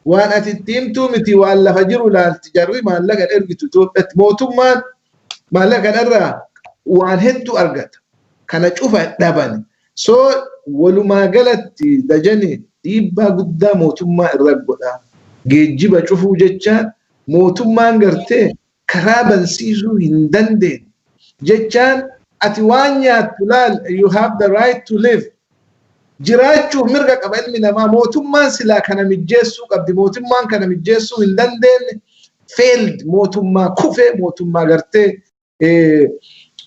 Waan ati itti himtuu miti, waan lafa jiru laalti. Jarri maallaqa ergitu Itoophiyaatti, mootummaan maallaqa kanarraa waan hedduu argata. Kana cufa dhaban. So walumaa galatti, Dajani, dhiibbaa guddaa mootummaa irra godha. Geejjiba cufuu jechaan mootummaan gartee karaa bansiisuu hin dandeenye jechaan. Ati waan nyaattu laal, you have the right to live. Jiraachuuf mirga qaba ilmi namaa. Mootummaan silaa kana mijjeessuu qabdi. Mootummaan kana mijjeessuu hin dandeenye, failed mootummaa, kufee mootummaa gartee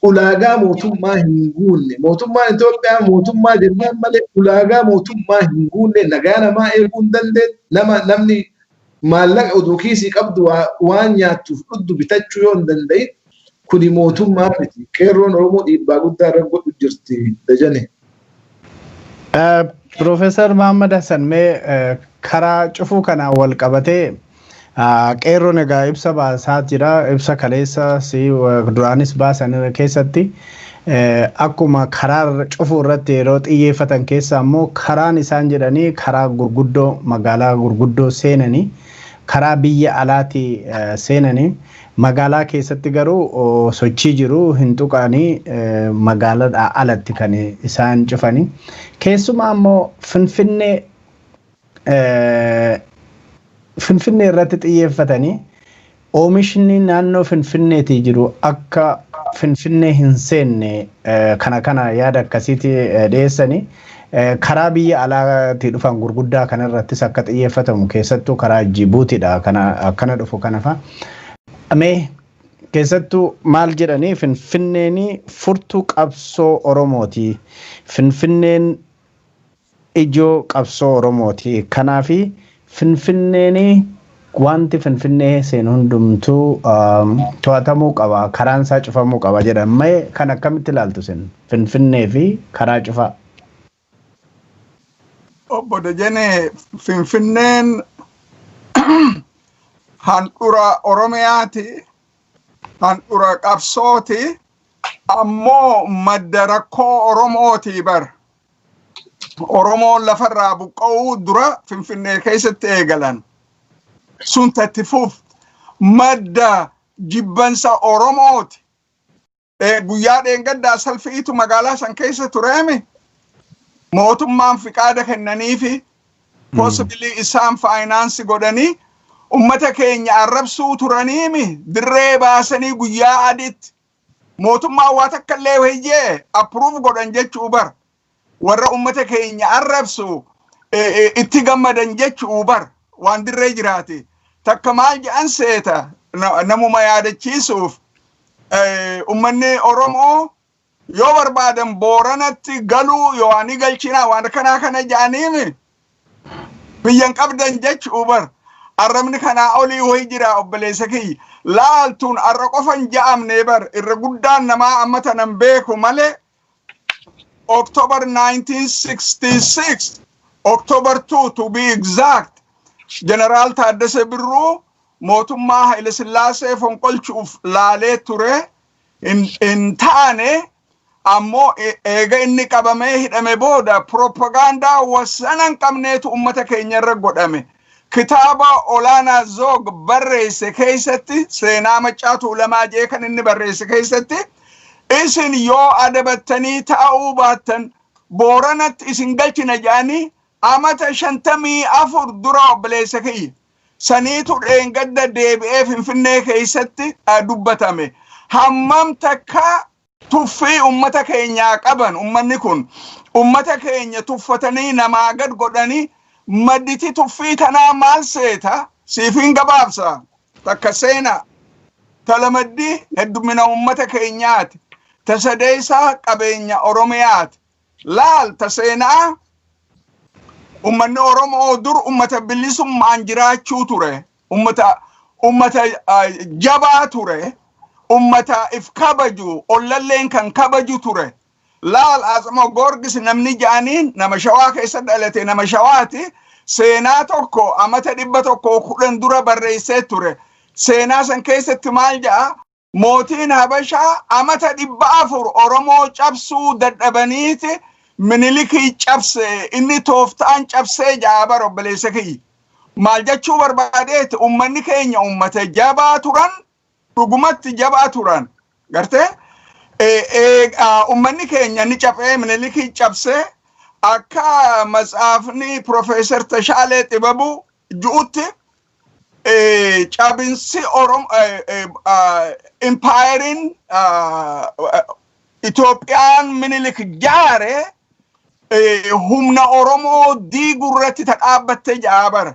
ulaagaa mootummaa hin guunne. Mootummaan Itoophiyaa mootummaa jennaan malee ulaagaa mootummaa hin guunne, nagaa namaa eeguu hin dandeenye. Namni maallaqa oduu kiisii qabdu waan nyaattuuf dhugdu bitachuu yoo hin danda'in, kuni mootummaa miti. Qeerroon Oromoo dhiibbaa guddaa irra godhu jirti, Dajane. Piroofeesar Mahammad Hassan, mee karaa cufuu kanaan wal qabatee qeerroon egaa ibsa baasaa jira. Ibsa kaleessa si duraanis baasan keessatti akkuma karaa cufuu irratti yeroo xiyyeeffatan keessa ammoo karaan isaan jedhanii karaa gurguddoo magaalaa gurguddoo seenanii, karaa biyya alaatti seenanii, magaalaa keessatti garuu sochii jiru hin tuqanii, magaalaadhaa alatti kan isaan cufanii. Keessumaa ammoo Finfinnee irratti xiyyeeffatanii oomishni naannoo Finfinneetii jiru akka Finfinnee hin seenne kana yaada akkasiitti dhiyeessanii, karaa biyya alaatii dhufan gurguddaa kanarrattis akka xiyyeeffatamu, keessattuu karaa Jibuutiidha kana akkana dhufu kana fa'a. Mee keessattuu maal jedhanii, Finfinneen furtuu qabsoo Oromooti. Finfinneen ijoo qabsoo Oromooti. Kanaafi Finfinneen, wanti Finfinnee seenu hundumtuu to'atamuu qaba. Karaan isaa cufamuu qaba jedhan. Mee kan akkamitti ilaaltu isin? Finfinnee fi karaa cufaa. Obbo Dajanee, Finfinneen handhura Oromiyaati, handhura qabsooti, ammoo madda rakkoo Oromooti bar. Oromoon lafarraa buqqa'uu dura Finfinnee keessatti eegalan. Sun tatti fuuf madda jibbansa Oromooti. Guyyaa dheengaddaa salfiitu magaalaa san keessa tureemi. Mootummaan fiqaada kennaniifi, possibly isaan finance godhanii ummata keenya arrabsuu turaniimi, dirree baasanii guyyaa adiitti. Mootummaan waa takka illee wayyee approve godhan jechuu bar. Warra ummata keenya arrabsu itti gammadan jechuu bar, waan dirree jiraate. Takka maal jedhan seeta, namuma yaadachiisuuf, ummanni Oromoo yoo barbaadan Booranatti galuu yoo ani galchinaa waan kanaa kana jedhaniimi biyyan qabdan jechuu bar. Arrabni kanaa olii wayi jira, obboleessa kiyya? Laaltuun arra qofan ja'amne bar, irra guddaan namaa amma tanan beeku malee. October 1966, October 2 to be exact, Jeneraal Taaddasee Birruu mootummaa Haile Sillaasee fonqolchuuf laalee ture. Hin taane. Ammoo eega inni qabamee hidhame booda propagaandaa wasana hin qabneetu ummata keenya irra godhame. Kitaaba Olaanaa Zoog barreesse keessatti, Seenaa Maccaa Tuulamaa jee kan inni barreesse keessatti, isin yoo adabattanii taa'uu baattan Booranatti isin galchina jedhanii amata 54 dura, obboleessa kiyya. Saniitu dheengadda deebi'ee Finfinnee keessatti dubbatame. Hammam takka tuffii ummata keenyaa qaban! Ummanni kun ummata keenya tuffatanii namaa gad godhanii. Madditi tuffii tanaa maal seeta? Siifin gabaabsa. Takka seenaa, talamaddii heddumina ummata keenyaati, ta sadeessaa qabeenya Oromiyaati. Laal, ta seenaa, ummanni Oromoo dur ummata bilisummaan jiraachuu ture, ummata jabaa ture, ummata if kabaju, ollalleen kan kabaju ture. Laal, Atsma Goorgis namni ja'aniin nama Shawaa keessa dhalate, nama Shawaati. Seenaa tokko amata 110 dura barreessee ture. Seenaa san keessatti maal ja'a? Mootiin Habashaa amata 400 Oromoo cabsuu dadhabaniiti Minilikii cabse, inni tooftaan cabsee ja'a bara, obboleessa kiyya. Maal jechuu barbaadeeti? Ummanni keenya ummata jabaa turan, dhugumatti jabaa turan. Gartee, ummanni keenya ni caphee, Minilikii cabsee. Akka matsaafni Profeesar Tashaalee Xibabuu ju'utti, cabinsi Orom impaayeriin Itoophiyaan Minilik jaare humna Oromoo diiguu irratti ta dhaabbattee ja'a bara.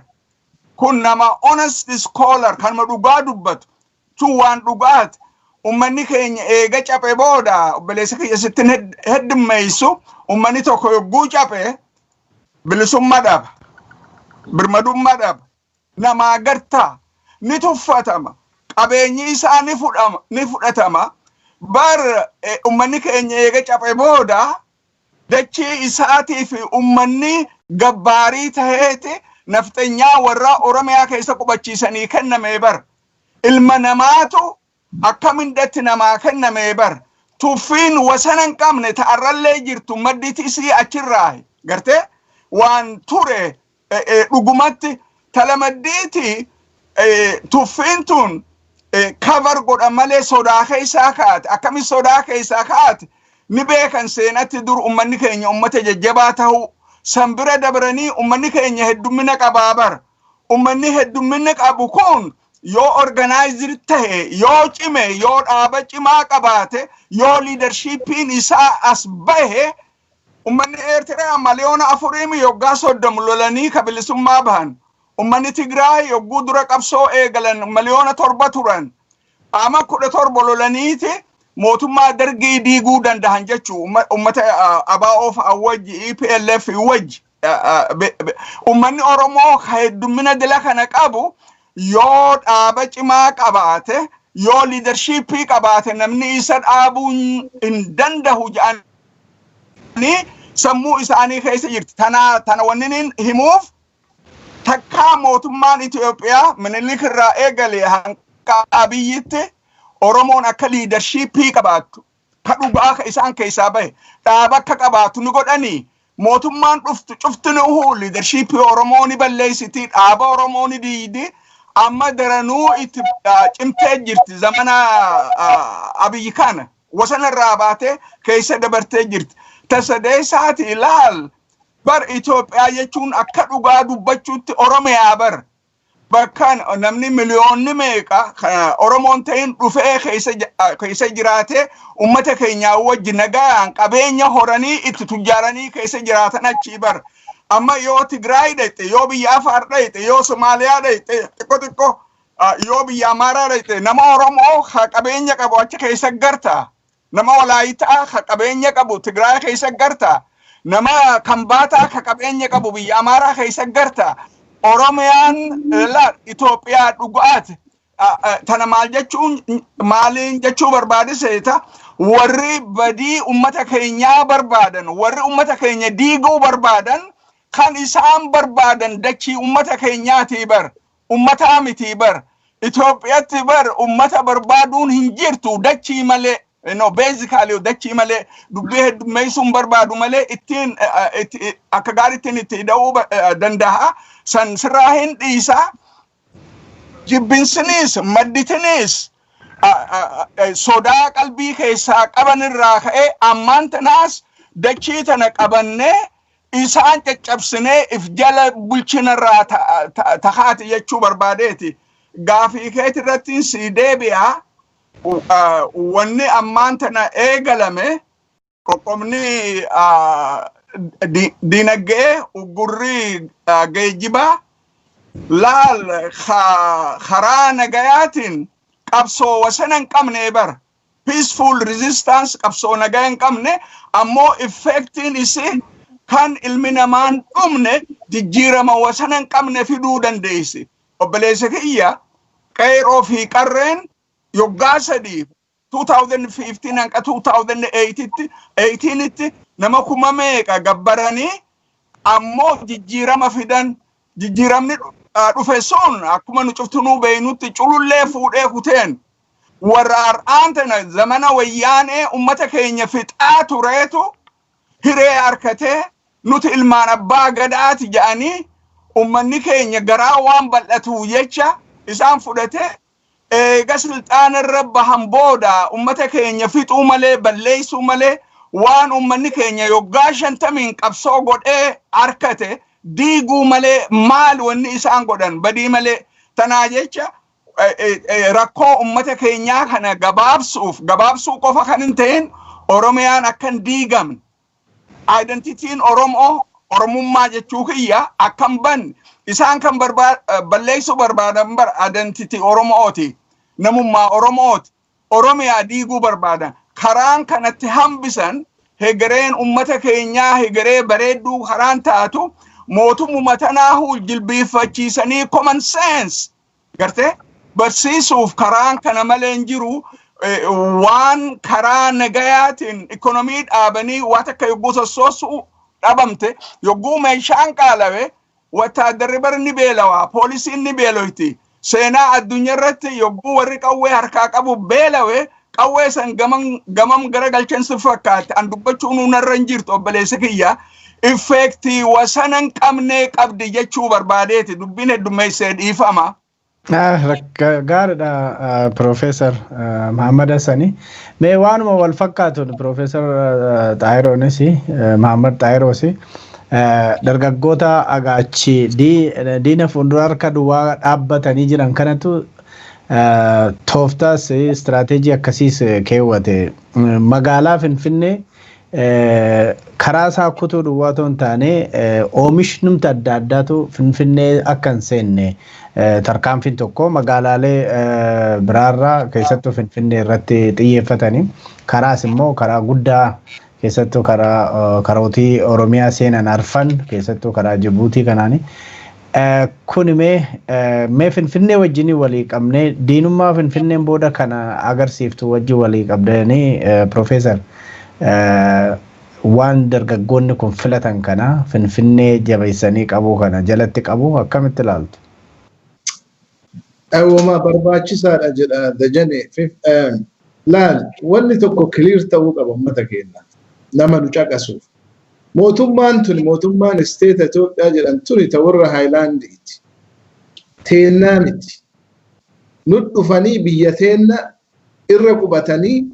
Kun nama honest scholar, kanuma dhugaa dubbatu. Tun waan dhugaati. Ummanni keenya eega caphe booda, obboleessa kiyya, sittin heddummeessu, ummanni tokko yogguu caphe bilisummaa dhaba. Birmadummaa dhaba. Namaa gartaa ni tuffatama. Qabeenyi isaa ni fudhama, ni fudhatama. Bar ummanni keenya eega caphe booda dachii isaatii fi ummanni gabbaarii taheeti nafxenyaa warra Oromiyaa keessa qubachiisanii kenname bar. Ilma namaatu akka mindatti namaa kenname bar. Tuffiin wasana hin qabne ta'arrallee jirtu madditi isii achirraa, gartee, waan ture dhugumatti talamaddiiti. Tuffiin tun cover godha malee sodaa keessaa kaate. Akkami sodaa keessaa kaate? Ni beekan seenatti dur ummanni keenya ummata jajjabaa ta'uu san bira dabranii ummanni keenya heddummina qabaa bar. Ummanni heddummina qabu kun yoo organized ta'e, yoo cime, yoo dhaaba cimaa qabaate, yoo leadershipiin isaa as bahe, ummanni Eertiraa 4 miliyoona yoggaa 30 lolanii ka bilisummaa bahan. Ummanni Tigraay yogguu dura qabsoo eegalan 7 miliyoona turan. Ama 17 lolaniiti mootummaa Dargii diiguu dandahan jechuu, ummata ABO fa'a wajji, EPLF wajji. Ummanni Oromoo ka heddummina dila kana qabu yoo dhaaba cimaa qabaate, yoo leadershipii qabaate, namni isa dhaabuu hin dandahu jedhanii sammuu isaanii keessa jirti. Tana tana wanni himuuf, takkaa mootummaan Itoophiyaa Minilik irraa eegale hanga Abiyyitti Oromoon akka leadershipii qabaattu, ka dhugaa ka isaan keessaa bahe, dhaaba akka qabaatu ni godhanii? Mootummaan dhuftu cufti leadershipii Oromoo ni balleessiti, dhaaba Oromoo ni diidi. Amma daranuu itti cimtee jirti. Zamana Abiyyi kana wasana irraa baatee keessa dabartee jirti. Tasadeessaati ilaal bar. Itoophiyaa jechuun akka dhugaa dubbachuutti Oromiyaa bar. Bakka namni miliyoonni meeqa Oromoon ta'in dhufee keessa jiraate, ummata keenyaa wajji nagaan qabeenya horanii itti tujjaaranii keessa jiraatan achii bar. Amma yoo Tigraay dhaqxe, yoo biyya Afaar dhaqxe, yoo Somaaliyaa dhaqxe, xiqqo xiqqo yoo biyya Amaaraa dhaqxe, nama Oromoo ka qabeenya qabu achi keessa garta. Nama Walaayitaa ka qabeenya qabu Tigraay keessa garta. Nama Kambaataa ka qabeenya qabu biyya Amaaraa keessa garta. Oromiyaan la Itoophiyaa dhugaati. Tana maal jechuun, maaliin jechuu barbaade seeta? Warri badii ummata keenyaa barbaadan, warri ummata keenya diiguu barbaadan, kan isaan barbaadan dachii ummata keenyaati bar, ummataa miti bar. Itoophiyaatti bar ummata barbaaduun hin jirtu dachii malee. No, basically dachii malee, dubbii heddummeessuun barbaadu malee ittiin akka gaariittiin itti hidhuu danda'a. San sirraa hin dhiisaa. Jibbinsiniis madditinis sodaa qalbii keessaa qaban irraa ka'ee ammaan tanaas dachii tana qabannee isaan caccabsinee if jala bulchinarraa tahaati jechuu barbaadeeti. Gaafii keeti irratti si deebi'a. Wanni ammaan tana eegalame, qoqqobni dinagdee, uggurrii geejjibaa, laal, karaa nagayaatiin qabsoo wasana hin qabne bar, peaceful resistance, qabsoo nagaa hin qabne, ammoo effectiin isii kan ilmi namaan dhumne jijjiirama wasana hin qabne fiduu dandeessi. Obboleessa kiyya, qeeroo fi qarreen yoggaa 3, 2015 hanga 2018tti 18tti nama kuma meeqa gabbaranii, ammoo jijjiirama fidan. Jijjiiramni dhufe sun akkuma nu cuftunuu beeynutti culullee fuudhee kuteen. Warra har'aan tana zamana Wayyaanee ummata keenya fixaa tureetu hiree harkatee, nuti ilmaan abbaa gadaati jedhanii Ummanni keenya garaa waan bal'atu jecha isaan fudhate. Eega silxaana irra bahan booda ummata keenya fixuu malee, balleessuu malee, waan ummanni keenya yoggaa 50n qabsoo godhee harkate diiguu malee maal wanni isaan godhan badii malee? Tanaa jecha rakkoo ummata keenyaa kana gabaabsuuf, gabaabsuu qofa kan hin ta'in, Oromiyaan akka hin diigamne, identityn Oromoo, Oromummaa jechuu kiyya, akka hin banne. Isaan kan balleessuu barbaadan bar identity Oromooti, namummaa Oromooti. Oromiyaa diiguu barbaadan. Karaan kanatti hambisan, hegereen ummata keenyaa hegeree bareedduu karaan taatu, mootummuma tanaahu jilbiiffachiisanii common sense gartee barsiisuuf karaan kana malee hin jiru. Waan karaa nagayaatiin ikonomii dhaabanii waa takka yogguu sossoosuu dhabamte, yogguu meeshaan qaalawe, wattaaddarri bar ni beelawaa, poolisiin ni beeloyti. Seenaa addunyaa irratti yogguu warri qawwee harkaa qabu beelawe, qawwee san gamam garagalchan si fakkaate? An dubbachuun narra hin jirtu, obboleessa kiyya. Effectii wasana hin qabnee qabdi jechuu barbaadeeti. Dubbiin heddummeessee, dhiifama. Gaariidha, Piroofeesar Mahammad Hassani. Mee waanuma wal fakkaatuun Piroofeesar Xaayiroonis, Mahammad Xaayiroos, dargaggoota agaachi diina fuuldura harka duwwaa dhaabbatanii jiran kanatu tooftaas istiraateejii akkasiis keewwate. Magaalaa Finfinnee karaa isaa kutuu duwwaa otoo hin taane, oomishnumti adda addaatu Finfinnee akka hin seenne tarkaanfiin tokko, magaalaalee biraarraa keessattuu Finfinnee irratti xiyyeeffatanii, karaas immoo karaa guddaa, keessattuu karaa karootii Oromiyaa seenan arfan, keessattuu karaa Jibuutii kanaani. Kuni mee Finfinnee wajjin walii qabnee, diinummaa Finfinneen booda kana agarsiiftu wajjin walii qabdanii, Piroofeesar, waan dargaggoonni kun filatan kana, Finfinnee jabeessanii qabuu kana jalatti qabu, akkamitti ilaaltu? Dhawwama barbaachisaadha jedha Dajane. Laal, wanni tokko clear ta'uu qaba uummata keenya nama nu caqasuuf. Mootummaan tuni, mootummaan state Itoophiyaa jedhan tuni, ta warra Haayilaandiiti. Teennaa miti. Nu dhufanii biyya teenna irra qubatanii,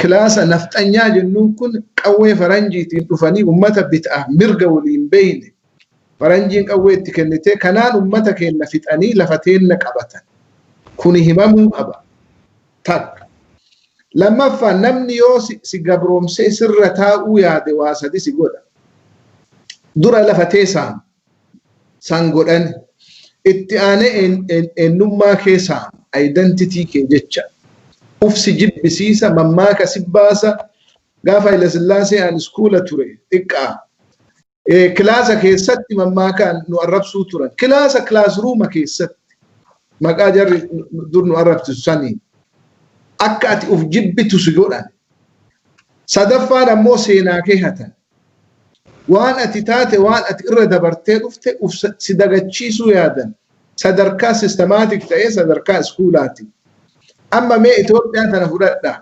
kilaasa nafxanyaa jennuun kun qawwee faranjiitiin dhufanii, ummata bitaaf mirga waliin beeyne faranjiin qawwee itti kennitee, kanaan ummata keenya fixanii lafa teenna qabatan. Kuni himamuu qaba. Takka. Lammaffaa, namni yoo si gabroomsee sirra taa'uu yaade, waa sadi si godha. Dura lafa teessaan san godhan. Itti aanee eenyummaa kee saama, identity kee jecha. Uf si jibbisiisa, mammaaka si baasa. Gaafa Haile Sillaasee an iskuula ture xiqqaa. Kilaasa keessatti mammaakaan nu arrabsuu turan. Kilaasa, classrooma keessatti maqaa jarri dur nu arrabsisu sanii akka ati uf jibbitu si godhan. Sadaffaan ammoo seenaa kee hatan. Waan ati taate, waan ati irra dabartee dhufte uf si dagachiisuu yaadan. Sadarkaa systematic ta'ee sadarkaa iskuulaati. Amma mee Itoophiyaa tana fudhadhaa.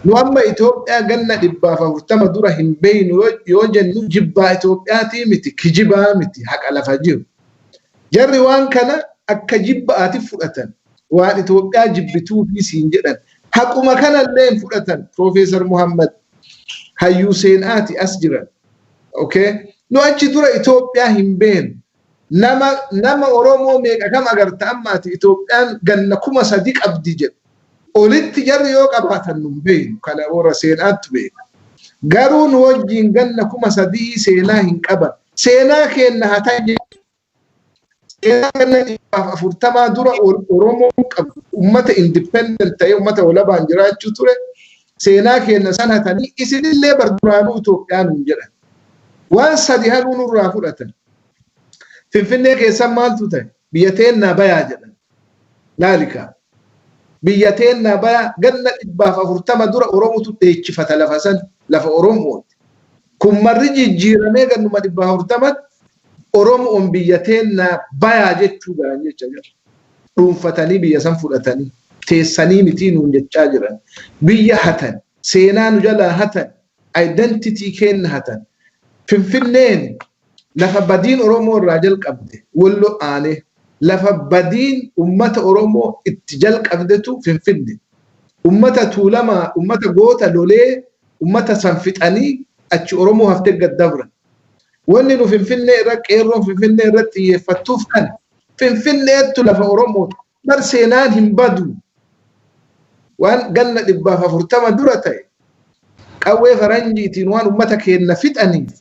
Nu amma Itoophiyaa ganna 140 dura hin beeynu yoo jennu, jibbaa Itoophiyaatii miti, kijibaa miti, haqa lafa jiru. Jarri waan kana akka jibbaatiif fudhatan. Waan Itoophiyaa jibbituu fi siin jedhan. Haquma kanallee hin fudhatan. Piroofeesar Muhammad hayyuu seenaati, as jiran. Okay? Nu achi dura Itoophiyaa hin beenu. Nama Oromoo meeqa kam agarta amma ati Itoophiyaan ganna 3000 qabdi jedhu? Olitti jarri yoo qabaatan nu hin beeknu. Kana warra seenaattu beeka. Garuu nu wajjin ganna 3000 seenaa hin qaban. Seenaa keenna hatan. Seenaa ganna 140 dura Oromoon qabu, ummata independent ta'ee ummata walabaan jiraachuu ture. Seenaa keenna san hatanii, isinillee bar duraanuu Itoophiyaa nuun jedhan. Waan sadi hanuu nurraa fudhatan. Finfinnee keessan maaltu ta'e? Biyya teennaa bayaa jedhan. Laalikaa. Biyya teennaa bayaa, ganna 140 dura Oromotu dheechifata lafa san, lafa Oromooti. Kun marri jijjiiramee gannuma 140tti Oromoon biyya teennaa bayaa jechuu garan jecha jira. Dhuunfatanii biyya san fudhatanii teessanii mitii nuun jechaa jiran. Biyya hatan, seenaa nu jalaa hatan, identity keenna hatan. Finfinneen Lafa badiin Oromoo irraa jalqabde Wallo aanee, lafa badiin ummata Oromoo itti jalqabdetu Finfinne. Ummata Tuulamaa, ummata goota lolee, ummata san fixanii achi Oromoo haftee gad dabran. Wanni nu Finfinnee irra, qeerroon Finfinnee irratti xiyyeeffattuuf kana. Finfinneettu lafa Oromooti. Bar seenaan hin badu. Waan ganna 140 dura ta'e qawwee faranjiitiin waan ummata keenna fixaniif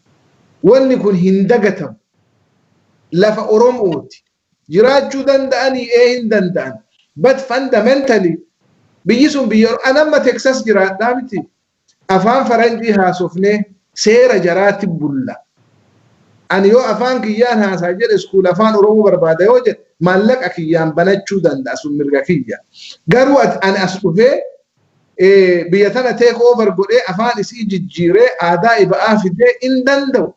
wanni kun hin dagatamu. Lafa Oromooti. Jiraachuu danda'anii? Ee, hin danda'an. But fundamentally biyyi sun biyya an amma Texas jiraadhaa miti. Afaan faranjii haasofnee seera jaraatti bulla. Ani yoo afaan kiyyaan haasaa jedhe, school afaan Oromoo barbaada yoo jedhe, maallaqa kiyyaan banachuu danda'a, sun mirga kiyya. Garuu ani as dhufee biyya tana take over godhee, afaan isii jijjiiree, aadaa iba'aa fidee hin danda'u.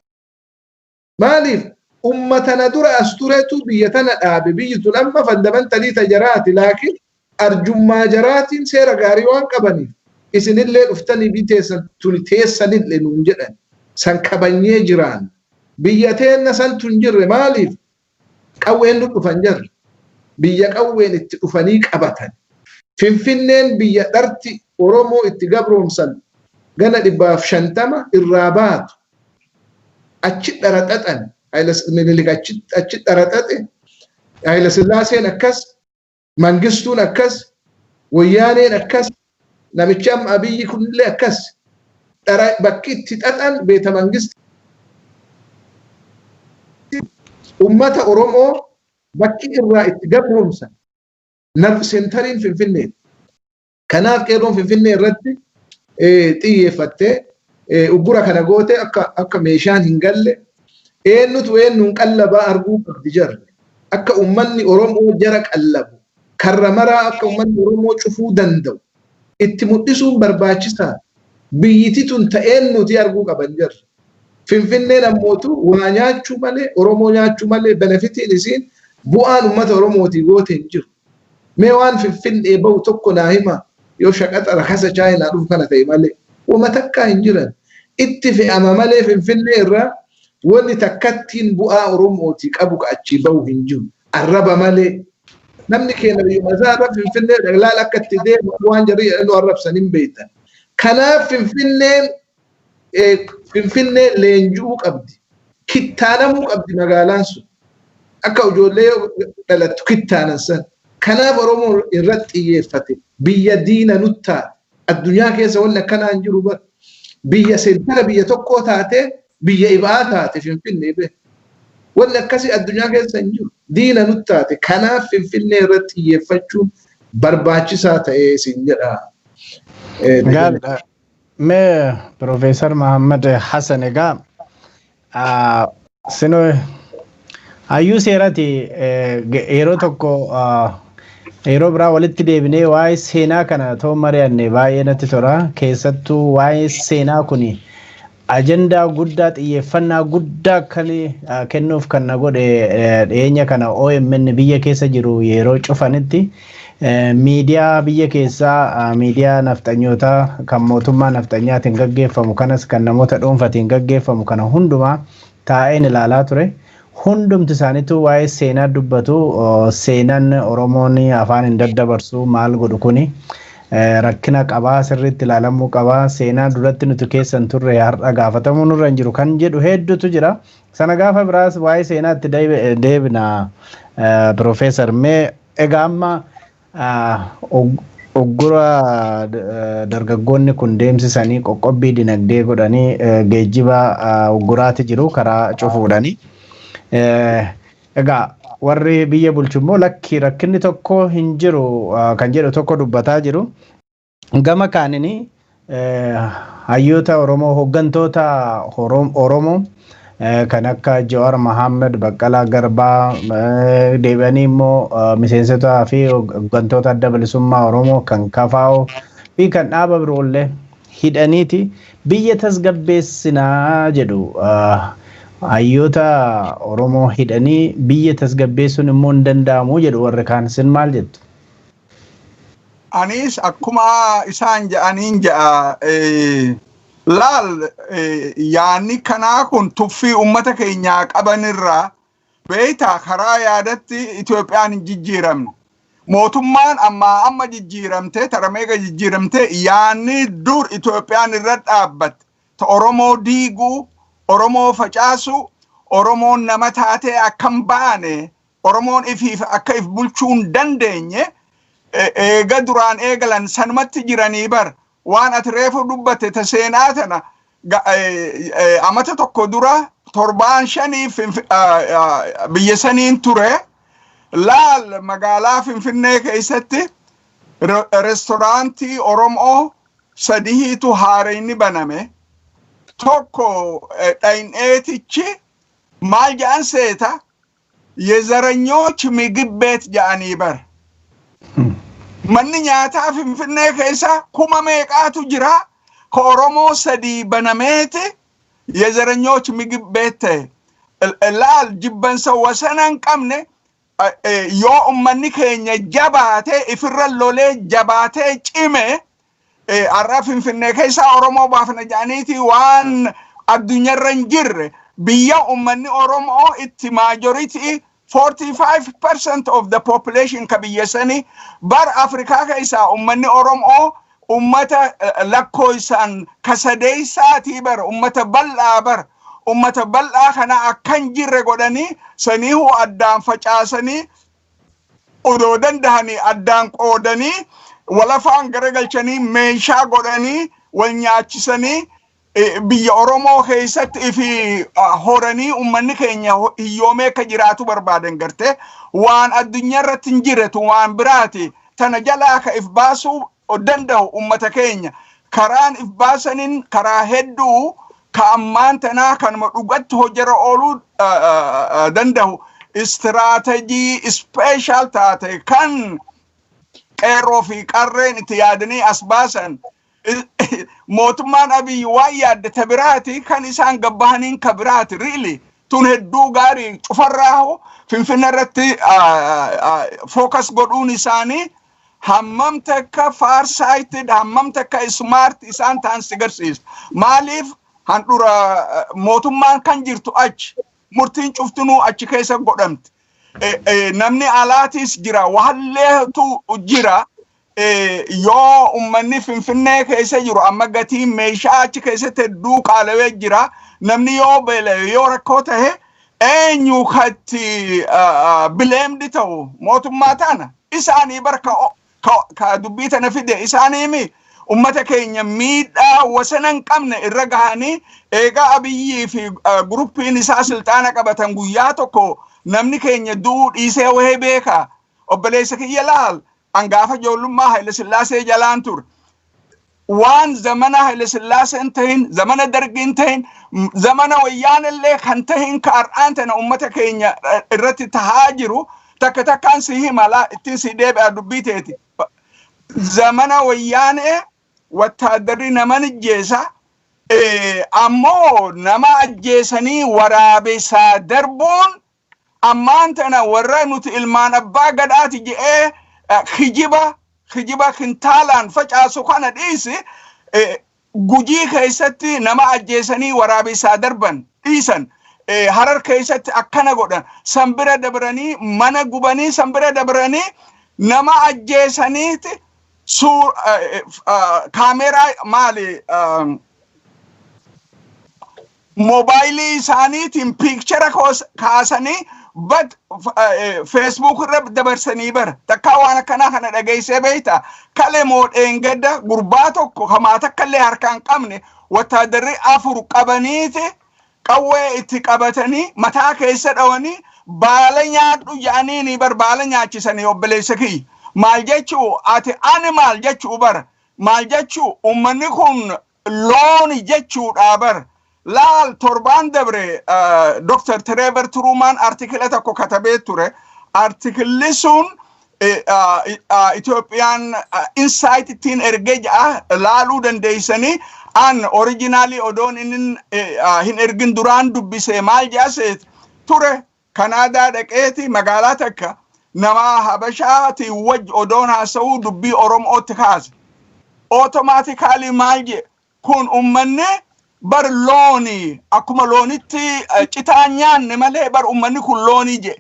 Maaliif? Ummata na dura as turetu biyya tana dhaabe. Biyyi tun amma fundamentally ta jaraati, laakiin arjummaa jaraatiin seera gaarii waan qabaniif isinillee dhuftanii biyyi teessan tuni teessanillee nuun jedhan, san kabanyee jiraan. Biyya teenna santu hin jirre. Maaliif? Qawween nu dhufan jarri. Biyya qawween itti dhufanii qabatan. Finfinneen biyya dharti Oromoo itti gabroomsan gana 150 irraa baatu. Achi dharaxaxan. Minilik achi dharaxaxe. Haayila Sillaaseen akkas, Mangistuun akkas, Wayyaaneen akkas, namichi amma Abiyyi kunillee akkas. Dhara bakki itti xaxan beeta Mangisti. Ummata Oromoo bakki irraa itti gabroomsan nerve centeriin Finfinnee. Kanaaf qeerroon Finfinnee irratti xiyyeeffattee uggura kana goote, akka meeshaan hin galle, eenyutu eenyuun qallabaa arguu qabdi jarri. Akka uummanni Oromoo jara qallabu, karra maraa akka uummanni Oromoo cufuu danda'u itti mul'isuun barbaachisaa. Biyyiti tun ta'een nuti arguu qaban jarri. Finfinneen ammootu waa nyaachuu malee, Oromoo nyaachuu malee, benefitiin isiin bu'aan uummata Oromootii goote hin jiru. Mee waan Finfinnee bahu tokko naa hima, yoo shaqaxa rakasa Chaayinaa dhufu kana ta'e malee. Wama takkaa hin jiran. Itti fe'ama malee Finfinnee irraa wanni takkattiin bu'aa Oromootii qabu ka achii bahu hin jiru. Arraba malee. Namni keenya biyyuma isaa irra Finfinnee laala akka itti deemu, waan jarri jedhanii arrabsan hin beektan. Kanaaf Finfinnee leenji'uu qabdi. Kittaanamuu qabdi magaalaan sun. Akka ijoollee dhalattu kittaanan san. Kanaaf Oromoo irratti xiyyeeffate, biyya diina nuttaa addunyaa keessa wanni akkanaa hin jiru bara. Biyya centera biyya tokkoo taate, biyya iba'aa taate Finfinnee be. Wanni akkasii addunyaa keessa hin jiru. Diina nuttaate. Kanaaf Finfinnee irratti xiyyeeffachuun barbaachisaa ta'ee isin jedha. Gaariidha. Mee Piroofeesar Mahammad Hassan, egaa sinoo hayyuu seeraati, yeroo tokko yeroo biraa walitti deebinee waa'ee seenaa kana ta'uu mari'anne baay'ee natti tola. Keessattuu waa'ee seenaa kuni ajandaa guddaa, xiyyeeffannaa guddaa kan kennuuf kan na godhe, dhiyeenya kana OMN biyya keessa jiru yeroo cufanitti miidiyaa biyya keessaa, miidiyaa nafxanyootaa kan mootummaa nafxanyaatiin gaggeeffamu kanas kan namoota dhuunfatiin gaggeeffamu kana hundumaa taa'een ilaalaa ture. Hundumti isaaniitu waa'ee seenaa dubbatu. Seenaan Oromoon afaan hin daddabarsu maal godhu kuni rakkina qabaa, sirriitti ilaalamuu qabaa, seenaa duratti nuti keessan turre har'a gaafatamuu nurra hin jiru kan jedhu hedduutu jira. Sana gaafa biraas waa'ee seenaatti deebina. Piroofeesar, mee egaa amma uggura dargaggoonni kun deemsisanii, qoqqobbii dinagdee godhanii, geejjiba ugguraati jiru karaa cufuudhani. Egaa warri biyya bulchu immoo lakki, rakkinni tokko hin jiru kan jedhu tokko dubbataa jiru. Gama kaanini hayyoota Oromoo, hooggantoota Oromoo kan akka Jawaar Mohaammed, Baqqalaa Garbaa, deebi'anii immoo miseensota fi hooggantoota Adda Bilisummaa Oromoo kan KFO fi kan dhaaba biroollee hidhaniiti biyya tasgabbeessinaa jedhu. Hayyoota Oromoo hidhanii biyya tasgabbeessuun immoo hin danda'amu jedhu warri kaan. Isin maal jettu? Anis akkuma isaan ja'aniin ja'a. Laal, yaanni kanaa kun tuffii ummata keenyaa qabanirraa beeytaa karaa yaadatti Itoophiyaan hin jijjiiramne. Mootummaan ammaa amma jijjiiramte, tarameega jijjiiramte, yaanni dur Itoophiyaan irra dhaabbatte ta Oromoo diiguu, Oromoo facaasu, Oromoon nama taatee akkam baane, Oromoon ifiif akka if bulchuu hin dandeenye eega duraan eegalan sanumatti jiranii bar. Waan ati reefu dubbatte ta seenaa tana, amata tokko dura torbaan shaniif biyya saniin ture. Laal, magaalaa Finfinnee keessatti restoraantii Oromoo sadihiitu haarayni baname. Tokko dhayin'eetichi maal jedhan seeta? "የዘረኞች ምግብ ቤት" jedhanii bar. Manni nyaataa Finfinnee keessa kuma meeqaatu jira, ka Oromoo sadii banameeti "የዘረኞች ምግብ ቤት" ta'e. Laal, jibbansa wasana hin qabne. Yoo ummanni keenya jabaatee ifirra lolee jabaatee cime, har'a Finfinnee keessa Oromoo baafna jedhaniiti waan addunyaarra hin jirre. Biyya ummanni Oromoo itti majority, 45% of the population ka biyya sanii bar, Afrikaa keessaa ummanni Oromoo ummata lakkoofsaan kasadeessaatii bar, ummata bal'aa bar. Ummata bal'aa kana akkan jirre godhanii, saniihu addaan facaasanii, odoo dandahanii addaan qoodanii, walafaan garagalchanii, meeshaa godhanii wal nyaachisanii, biyya Oromoo keessatti ifi horanii ummanni keenya hiyyoomee akka jiraatu barbaadan. Gartee waan addunyaa irratti hin jirretu waan biraati. Tana jalaa ka if baasuu danda'u ummata keenya. Karaan if baasaniin karaa hedduu ka ammaan tanaa kanuma dhugatti hojjara ooluu danda'u, istiraatejii special taate kan qeerroo fi qarreen itti yaadanii as baasan. Mootummaan Abiyyi waan yaaddata biraati, kan isaan gabbahaniin ka biraati. Really, tun hedduu gaarii. Cufarraahu Finfinne irratti focus godhuun isaanii hammam takka farsighted, hammam takka smart isaan ta'an si garsiisa. Maaliif handhura mootummaan kan jirtu achi, murtiin cuftinuu achi keessa godhamti. Namni alaatis jira, wahalleetu jira. Yoo ummanni Finfinnee keessa jiru, amma gatiin meeshaa achi keessatti hedduu qaalawee jira. Namni yoo beela'e, yoo rakkoo tahe, eenyu katti blamed ta'u? Mootummaa tana isaanii bar ka dubbii tana fide isaaniimi. Ummata keenya miidhaa wasana hin qabne irra gahanii, eegaa Abiyyii fi guruppiin isaa silxaana qabatan guyyaa tokko namni keenya du'uu dhiisee wahee beeka? Obboleessa kiyya, laal, angaafa ijoollummaa Haile Sillaasee jalaan ture. Waan zamana Haile Sillaasee hin tahin, zamana Dargii hin tahin, zamana Wayyaanillee kan tahin, ka har'aan tana ummata keenya irratti tahaa jiru takka takkaan si himala, ittiin si deebi'a dubbii teeti. Zamana Wayyaanee wattaaddarri nama ajjeesa, ammoo nama ajjeesanii waraabessaa darbuun ammaan tana warra nuti ilmaan abbaa gadaati je'ee kijiba kintaalaan facaasu kana dhiisi. Gujii keessatti nama ajjeesanii waraabessaa darban dhiisan. Harar keessatti akkana godhan, san bira dabranii mana gubanii, san bira dabranii nama ajjeesaniiti suur kaameraa maali moobaayilii isaaniitiin picture kaasanii bat Facebook irra dabarsanii bara. Takkaa waan akkanaa kana dhageessee beeyta? Kale moo dheengadda gurbaa tokko hamaa takka illee harkaan qabne wattaadarri afur qabaniiti qawwee itti qabatanii mataa keessa dhawanii baala nyaadhu jedhanii ni bar, baala nyaachisanii. Obboleessa kiyya, maal jechuu ati animal jechuu bara? Maal jechuu? Ummanni kun looni jechuudha bar. Laal, torbaan dabre Dr. Trevor Truman artikila tokko katabee ture. Artikilli sun Itoophiyaan Insight ittiin ergee ja'a, laaluu dandeeysanii. An originalii odoon inni hin ergin duraan dubbise. Maal jedha ture? Kanaadaa dhaqeeti magaalaa takka nama Habashaatiin wajji odoon haasa'uu dubbii Oromootti kaase. Automatically maal jedhe? Kun ummanni bar loonii, akkuma loonitti citaa nyaanne malee, bar ummanni kun loonii je.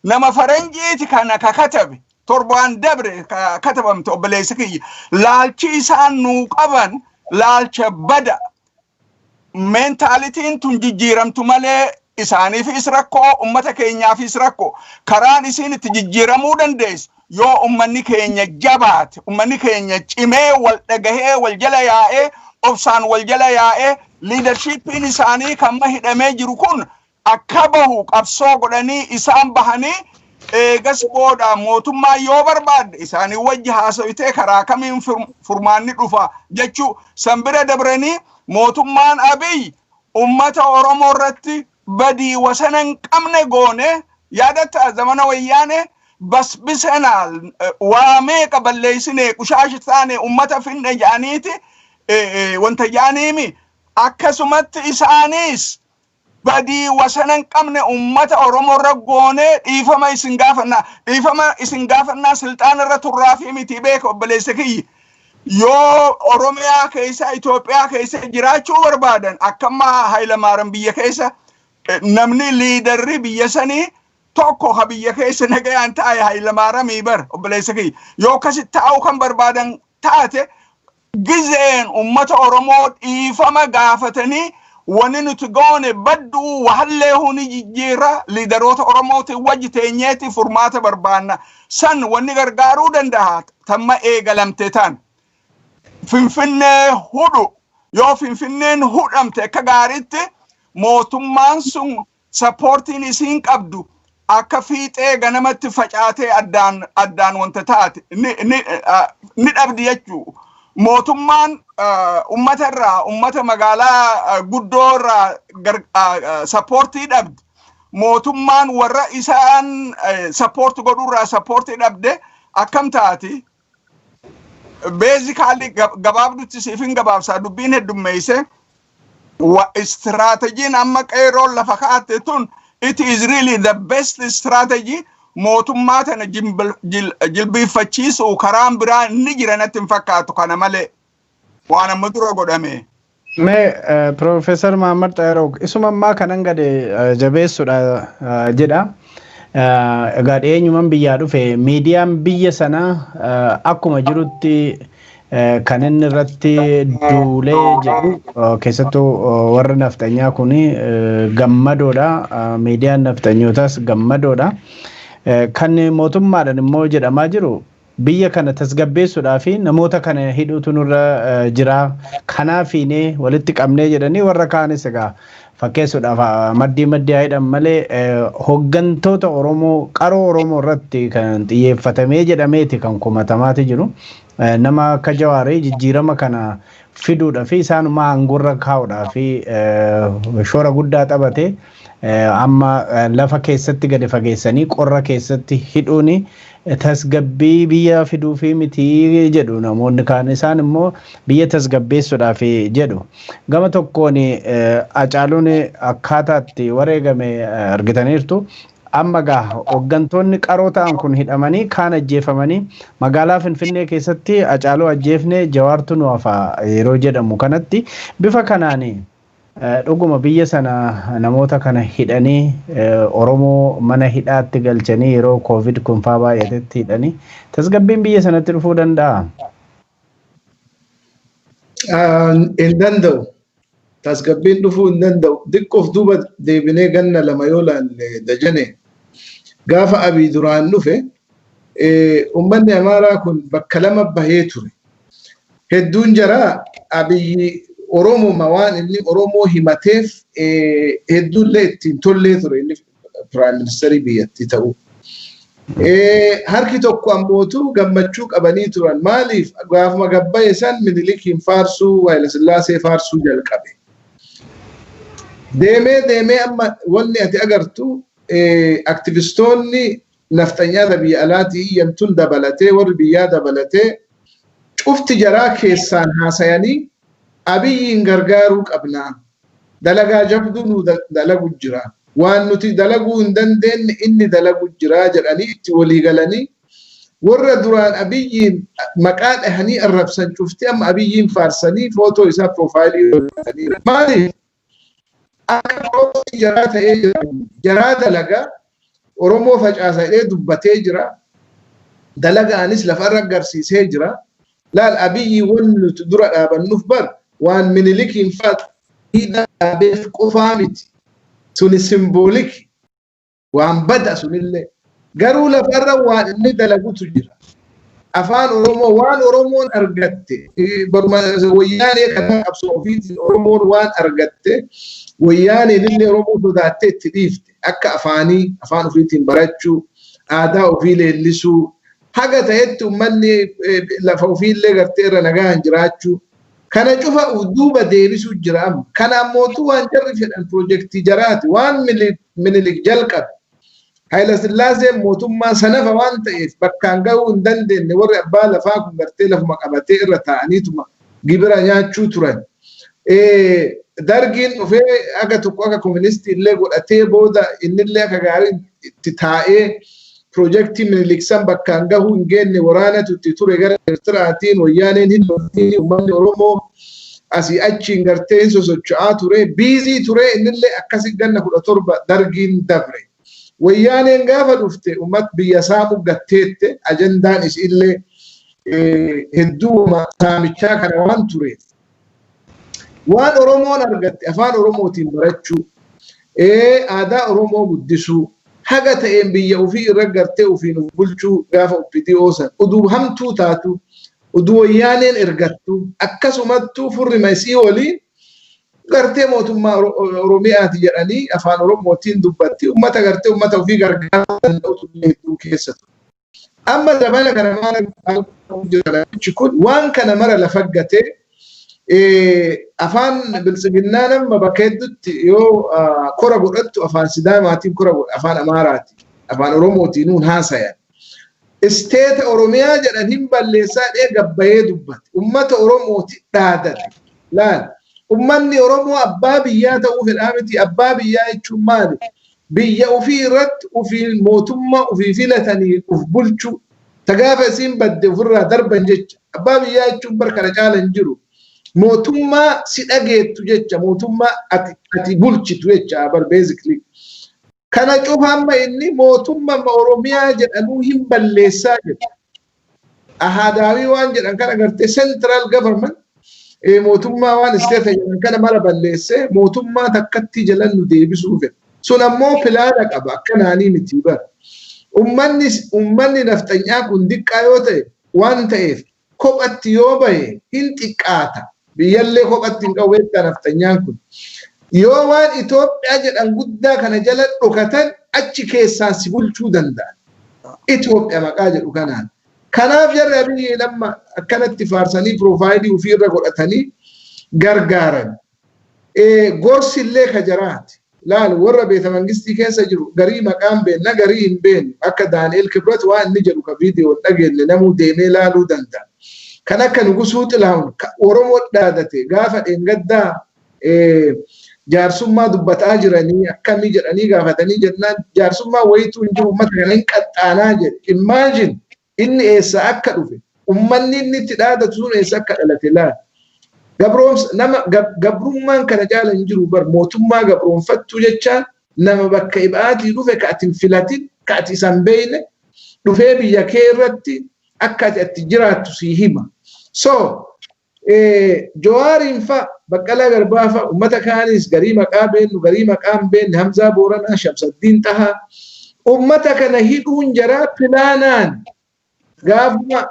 Nama faranjiiti kana ka katabe, torbaan dabre ka katabamte, obboleessa kiyya. Laalchi isaan nuu qaban laalcha bada. Mentalityn tun jijjiiramtu malee isaaniifis rakkoo, ummata keenyaafis rakkoo. Karaan isiin itti jijjiiramuu dandeessu yoo ummanni keenya jabaate, ummanni keenya cimee, wal dhagahee, wal jala yaa'ee, obsaan wal jala yaa'ee, leadershipiin isaanii kan ma hidhamee jiru kun akka bahu qabsoo godhanii isaan bahanii, eegas booda mootummaa yoo barbaadde isaanii wajji haasawitee karaa kamiin furmaanni dhufa jechuu. San bira dabranii mootummaan Abiy ummata Oromoo irratti badii wasana hin qabne goone. Yaadatta, zamana Wayyaane basbisenaal, waa meeqa balleessine, qushaashi taane, ummata finne jedhaniiti wanta jedhaniimi. Akkasumatti isaanis badii wasana hin qabne ummata Oromoo irra goone, dhiifama isin gaafannaa, dhiifama isin gaafannaa silxaana irra turraa fi miti. Beeka, obboleessa kiyya, yoo Oromiyaa keessa, Itoophiyaa keessa jiraachuu barbaadan, akkamma Hayilamaariyaam biyya keessa namni leaderri biyya sanii tokko ka biyya keessa nagayaan taa'e Hayilamaariyaamii bar, obboleessa kiyya. Yoo akkasitti taa'uu kan barbaadan taate, gizeen ummata Oromoo dhiifama gaafatanii, wani nuti goone badduu wahallee huni jijjiirra, leaderoota Oromootiin wajji teenyeeti furmaata barbaanna. San wanni gargaaruu danda'a tamma eegalamte tan. Finfinnee hudhu. Yoo Finfinneen hudhamte akka gaariitti, mootummaan sun supportiin isiin qabdu akka fiixee ganamatti facaatee addaan addaan wanta taate ni dhabdi jechuu. Mootummaan ummata irraa, ummata magaalaa guddoo irraa supportii dhabdi. Mootummaan warra isaan support godhurraa supportii dhabde akkam taati? Basically, gabaabdutti siif hin gabaabsaa, dubbiin heddummeeyse. Strategyn amma qeeroon lafa kaa'atte tun, it is really the best strategy. Mootummaa tana jilbiiffachiisu karaan biraa ni jira natti hin fakkaatu kana malee, waan amma dura godhame. Mee Piroofeesar Mahammad Xayiroo, isuma ammaa kanan gade jabeessuudha jedha. Egaa dhiyeenyuman biyyaa dhufe, miidiyaan biyya sanaa akkuma jirutti kan inni irratti duulee jedhu, keessattuu warri nafxanyaa kun gammadoodha. Miidiyaan nafxanyootaas gammadoodha. Kan mootummaadhaan immoo jedhamaa jiru, biyya kana tasgabbeessuudhaa fi namoota kana hidhuutu nurra jira. Kanaafiinee walitti qabnee jedhanii, warra kaanis egaa fakkeessuudhaaf maddii maddii haa hidhan malee, hooggantoota Oromoo, qaroo Oromoo irratti kan xiyyeeffatamee jedhameeti kan komatamaati jiru. Nama akka Jawaarii jijjiirama kana fiduudhaa fi isaanuma aangoorra kaa'uudhaa fi shoora guddaa taphate, amma lafa keessatti gadi fageessanii qorra keessatti hidhuuni tasgabbii biyya fiduufi miti jedhu namoonni kaan. Isaan immoo biyya tasgabbeessuudhaaf jedhu. Gama tokkoon Hacaaluun akkaataatti wareegame argitaniirtu. Amma gaa hooggantoonni qaroo ta'an kun hidhamanii, kaan ajjeefamanii, magaalaa Finfinnee keessatti Hacaaluu ajjeefne, Jawaartu nu hafa yeroo jedhamu kanatti, bifa kanaan dhuguma biyya sana namoota kana hidhanii, Oromoo mana hidhaatti galchanii, yeroo Covid kun faa baay'atetti hidhanii, tasgabbiin biyya sanatti dhufuu danda'a? Hin danda'u. Tasgabbiin dhufuu hin danda'u. Xiqqoof duuba deebinee ganna 2 yoo laalle, Dajane, gaafa Abii duraan dhufe uummanni Amaaraa kun bakka lama bahee ture. Hedduun jaraa Abiyyi Oromoma waan inni Oromoo himateef hedduullee ittiin tollee ture inni prime ministerii biyyattii ta'uu. Harki tokko ammootu gammachuu qabanii turan. Maaliif? Gaafuma gabbaye san Minilikiin faarsuu, Hayilasillaasee faarsuu jalqabe. Deemee deemee amma wanni ati agartu, aktivistoonni nafxanyaata biyya alaatii iyyantun dabalatee, warri biyyaa dabalatee, cufti jaraa keessaan haasayanii Abiyyiin gargaaruu qabnaa. Dalagaa jabduu nu dalagu jira. Waan nuti dalaguu hin dandeenye inni dalagu jira jedhanii itti walii galanii. Warra duraan Abiyyiin maqaa dhahanii arrabsan cufti amma Abiyyiin faarsanii footoo isaa profile godhatanii. Maaliif? Akka proxy jaraa ta'ee jira. Jaraa dalagaa Oromoo facaasa jedhee dubbatee jira. Dalagaanis lafarra agarsiisee jira. Laal, Abiyyi wanni nuti dura dhaabannuuf bar waan Minilikiin faatu dhaabeef qofaa miti. Suni symbolic, waan bada sunillee. Garuu lafarra waan inni dalagutu jira. Afaan Oromoo, waan Oromoon argatte, baruma Wayyaanee kana qabsoo ofiitiin Oromoon waan argatte, Wayyaaneen illee Oromoo sodaattee itti dhiifte, akka afaanii, afaan ofiitiin barachuu, aadaa ofii leellisuu, haga ta'etti uummanni lafa ofiillee gartee irra nagaan jiraachuu. Kana cufa duuba deebisuu jira amma. Kana ammootu waan jarri fedhan piroojeektii jaraati. Waan Minilik jalqabe, Hayila Sillaaseen mootummaa sanafa waan ta'eef bakkaan gahuu hin dandeenye. Warri abbaa lafaa kun gartee lafuma qabatee irra taa'aniituma gibira nyaachuu turan. Dargiin dhufee aga tokko akka koministii illee godhatee, booda innillee akka gaarii itti taa'ee piroojeektii Minilik san bakkaan gahuu hin geenye. Waraanatu itti ture gara Eertiraatiin, Wayyaaneen hin loltiin, uummanni Oromoo asii achiin gartee hin sosocho'aa ture, busy ture. Innillee akkasi ganna 17 Dargiin dabre. Wayyaaneen gaafa dhufte uummat biyya saamu gatteette. Ajandaan isiillee hedduu saamichaa kana waan tureef, waan Oromoon argatte, afaan Oromootiin barachuu, aadaa Oromoo guddisuu, haga ta'een biyya ofii irra gartee ofiin of bulchuu, gaafa OPDO san uduu hamtuu taatu, uduu Wayyaaneen ergattu, akkasumattuu furrima isii waliin gartee mootummaa Oromiyaati jedhanii afaan Oromootiin dubbatti, ummata gartee ummata ofii gargaaruu danda'utu hedduu keessa ture. Amma zabana kana maal jira? Kun waan kana mara lafa gatee afaan Biltsiginnaa nama bakka hedduutti yoo kora godhattu afaan Sidaamaatiin kora godha, afaan Amaaraati, afaan Oromootiin nuun haasayan. State Oromiyaa jedhan hin balleessaa dhee gabbayee dubbate. Ummata Oromooti dhaadate. Laal, ummanni Oromoo abbaa biyyaa ta'uu fedhaa miti. Abbaa biyyaa jechuun maali? Biyya ofii irratti ofii mootummaa ofii filatanii of bulchuu. Ta gaafa isiin badde ofirraa darban jecha. Abbaa biyyaa jechuun bar kana caala hin jiru. Mootummaa si dhageettu jecha, mootummaa ati bulchitu jecha bar basically. Kana cufa amma inni mootummaa Oromiyaa jedhanuu hin balleessaa jedha. Ahaadaawii waan jedhan kana gartee central government, mootummaa waan state jedhan kana mara balleessee mootummaa takkatti jalan nu deebisuu fedha. Sun ammoo plan qaba, akkanaanii miti bara. Ummanni nafxanyaa kun diqqaa yoo ta'e, waan ta'eef kophatti yoo bahe hin xiqqaata. Biyyallee kophatti hin qabu beektaa nafxanyaan kun. Yoo waan Itoophiyaa jedhan guddaa kana jala dhokatan, achi keessaan si bulchuu danda'an. Itoophiyaa maqaa jedhu kanaan. Kanaaf jarri Abiyyi amma akkanatti faarsanii profile ofiirra godhatanii gargaaran. Gorsi illee ka jaraati. Laal, warra beeta mangistii keessa jiru garii maqaan beenna, garii hin beeknu. Akka Daani'el Kibrat waan inni jedhu ka viidiyoon dhageenye namuu deemee laaluu danda'a. Kan akka Nugusuu Xilahuun Oromoo dhaadate, gaafa dheengaddaa jaarsummaa dubbataa jiranii akkamii jedhanii gaafatanii jennaan, jaarsummaa wayituu hin jiru, uummata kana hin qaxxaanaa jedhe. Imagine, inni eessa akka dhufe, ummanni inni itti dhaadatu sun eessa akka dhalate laal. Gabroomsa nama gabrummaan kana caala hin jiru bar. Mootummaa gabroonfattuu jechaan nama bakka ibaatii dhufe, ka ati hin filatin, ka ati isan beeyne dhufee biyya kee irratti akka ati itti jiraattu sii hima. So Jawaariin fa, Baqqalaa Garbaa fa, ummata kaanis garii maqaa beennu, garii maqaa hin beekne, Hamzaa Booranaa, Shamsaddiin Tahaa, ummata kana hidhuun jaraa planaan gaafuma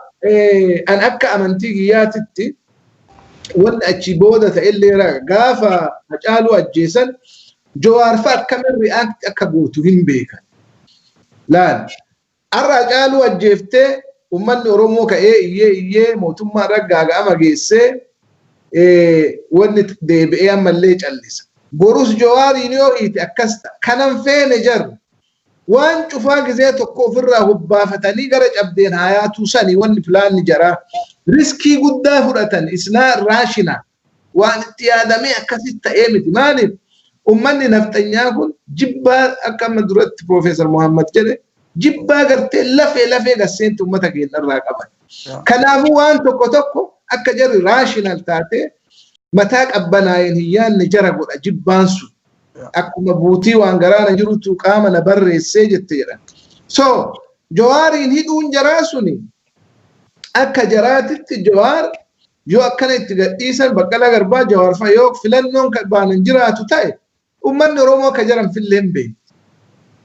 an akka amantii kiyyaatitti wanni achi booda ta'ellee, gaafa Hacaaluu ajjeesan Jawaar fa akkamiin react akka gootu hin beekan. Laal, har'a Hacaaluu ajjeeftee ummanni Oromoo ka'ee iyyee iyyee mootummaa irra gaaga'ama geessee, wanni deebi'ee ammallee callisa. Borus Jawaariin yoo hiite akkas ta'a. Kanan feene jarri. Waan cufaa gizee tokko ofirraa hubbaafatanii gara cabdeen hayaatuu sani wanni planni jaraa. Risk guddaa fudhatan, isnaa rational. Waan itti yaadamee akkasitti ta'ee miti. Maaliif? Ummanni nafxanyaa kun jibbaa akka amma duratti Piroofeesar Muhammad jedhe Jibbaa gartee lafee lafee gasseentu uummata keenya irraa qaban. Kanaafuu waan tokko tokko akka jarri rational taatee mataa qabbanaa'een hin yaadne jara godha jibbaan sun. Akkuma buutii waan garaana jirutu qaama na barreessee jette jedhan. So Jawaariin hidhuun jaraa suni akka jaraatitti, Jawaar yoo akkana itti gadhiisan, Baqqalaa Garbaa, Jawaar fa'a yoo filannoon baanan jiraatu ta'e, uummanni Oromoo akka jaran fillee hin beekne.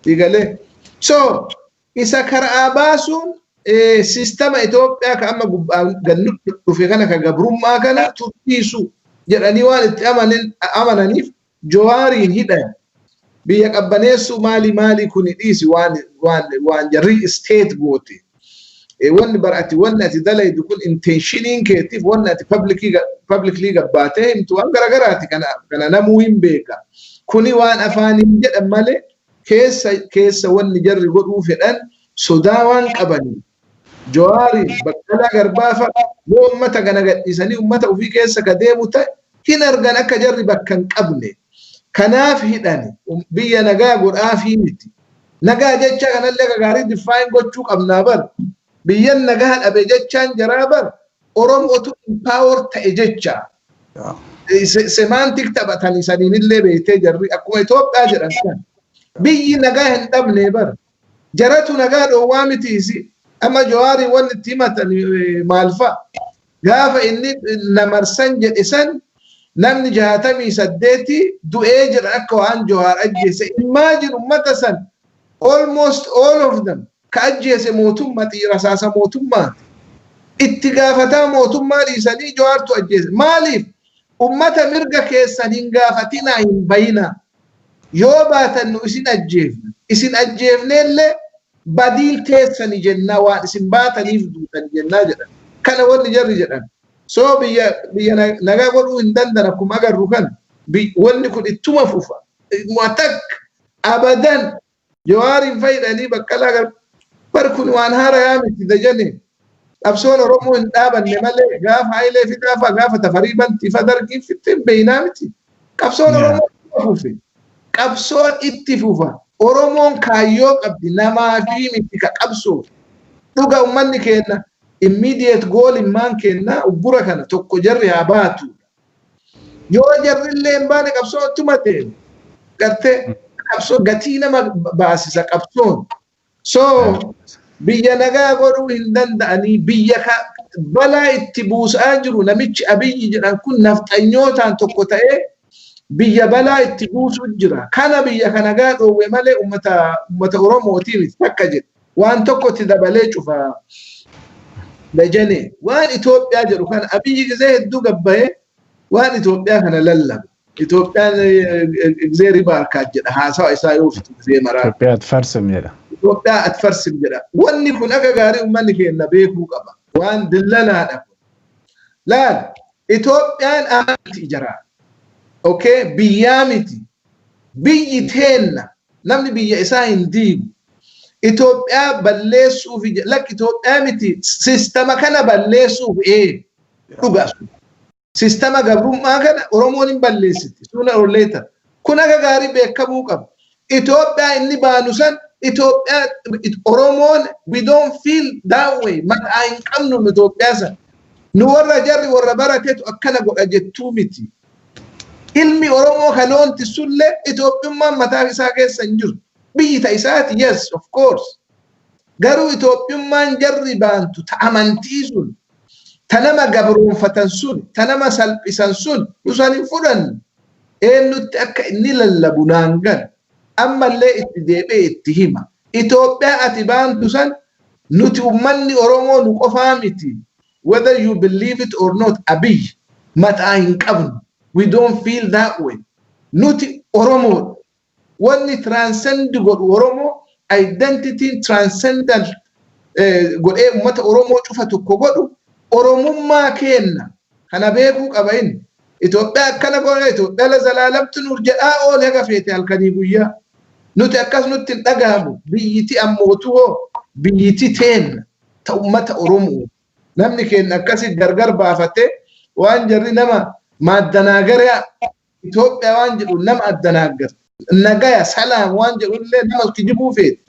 Digalee. So isa karaa baasuun system Itoophiyaa ka amma gannu dhufe kana, ka gabrummaa kana tursiisu jedhanii waan itti amananiif Jawaariin hidhan. Biyya qabbaneessuu maali maali kuni dhiisi, waan jarri state goote. Wanni bar ati, wanni ati dalaydu kun, intentioniin keetiif wanni ati publicly gabbaatee himtu waan garagaraati, kana namuu hin beeka. Kuni waan afaaniin jedhan malee keessa keessa wanni jarri godhuu fedhan sodaa waan qabanii. Jawaari, Baqqalaa Garbaa fa'a yoo uummata kana gadhiisanii uummata ofii keessa ka deemu ta'e, hin argan akka jarri bakka hin qabne. Kanaaf hidhani, biyya nagaa godhaafii miti. Nagaa jecha kanallee akka gaarii define gochuu qabnaa bar. Biyyan nagaa dhabe jechaan jaraa bar Oromootu empower ta'e jecha. Semantic taphatanii saniinillee beektee jarri akkuma Itoophiyaa jedhan kan. Biyyi nagaa hin dhabne bar. Jaratu nagaa dhoowwaa miti isi. Amma Jawaarii wanni itti himatan maal fa'a? Gaafa inni namarsan jedhe san namni 68 du'ee jedhan, akka waan Jawaar ajjeese. Imagine, ummata san almost all of them ka ajjeese mootummaa, rasaasa mootummaati. Itti gaafataa mootummaa dhiisanii Jawaartu ajjeese. Maaliif? Ummata mirga keessan hin gaafatinaa, hin bayinaa. Yoo baatan nu isin ajjeefna. Isin ajjeefneellee badiin teessani jennaa, waan isin baataniif duutan jennaa jedhan. Kana wanni jarri jedhan. So biyya nagaa godhuu hin danda'an akkuma agarru kan wanni kun ittuma fufa. Mu'atak abadan Jawaariin fayyadanii Baqqalaa bar kun waan haarayaa miti dajane. Qabsoon Oromoo hin dhaabanne malee gaafa Hayilee Fidaa gaafa Tafarii Bantii fa Dargii fitti hin beeynaa miti. Qabsoon Oromoo ittuma fufe. Qabsoon itti fufa. Oromoon kaayyoo qabdi, namaa fi miti ka qabsoo. Dhuga uummanni keenya immediate goal immaan kenna uggura kana tokko jarri haa baatu. Yoo jarri illee hin baane, qabsoo ittuma ta'e gartee qabsoo gatii nama baasisa qabsoon. So biyya nagaa godhuu hin danda'anii, biyya balaa itti buusaa jiru namichi Abiyyi jedhan kun nafxanyootaan tokko ta'ee biyya balaa itti buusuu jira. Kana biyya kana nagaa dhoowwe malee ummata Oromootii miti takka jedhe. Waan tokkotti dabalee cufa. Dajane waan Itoophiyaa jedhu kana Abiyyi gizee hedduu gabbahee waan Itoophiyaa kana lallaba. Itoophiyaan gizee riba harkaa jedha, haasawa isaa yoo fixu gizee maraa. Itoophiyaa አትፈርስም jedha. Itoophiyaa አትፈርስም jedha. Wanni kun akka gaarii uummanni keenya beekuu qaba. Waan dillalaadha kun. Laal, Itoophiyaan amanti ijaraa. Okay, biyyaa miti. Biyyi teenna, namni biyya isaa hin diigu. Itoophiyaa balleessuuf, lakki, Itoophiyaa miti, system kana balleessuuf dhuga. System gabrummaa kana Oromoon hin balleessiti sooner or later. Kun akka gaarii beekamuu qaba. Itoophiyaa inni baanu san, Itoophiyaa Oromoon we don't feel that way, maqaa hin qabnu Itoophiyaa san. Nu warra jarri warra baratetu akkana godha jettuu miti. Ilmi Oromoo kaloonti sullee Itoophiyummaan mataa isaa keessa hin jiru. Biyyi ta isaati, yes, of course. Garuu Itoophiyummaan jarri baantu ta amantii sun, ta nama gabroonfatan sun, ta nama salphisan sun nu san hin fudhannu. Eenyutti akka inni lallabu naan gal. Ammallee itti deebi'ee itti hima. Itoophiyaa ati baantu san nuti ummanni Oromoo nu qofaa miti. Whether you believe it or not, Abiy mataa hin qabnu. We don't feel that way. Nuti Oromoodha. Wanni transcend godhu Oromoo identity transcendent godhee uummata Oromoo cufa tokko godhu Oromummaa keenna. Kana beekuu qaba inni. Itoophiyaa akkana godha, Itoophiyaa ለዘላለም ትኑር jedhaa oole haga feete halkanii guyyaa. Nuti akkas nutti hin dhagahamu. Biyyiti ammootu hoo biyyiti teenna ta uummata Oromoo. Namni keenya akkasi gargar baafatee waan jarri nama maaddanaagaraa Itoophiyaa waan jedhu nama addanaaggar. Nagaya ሰላም waan jedhu illee nama kijibuu feete.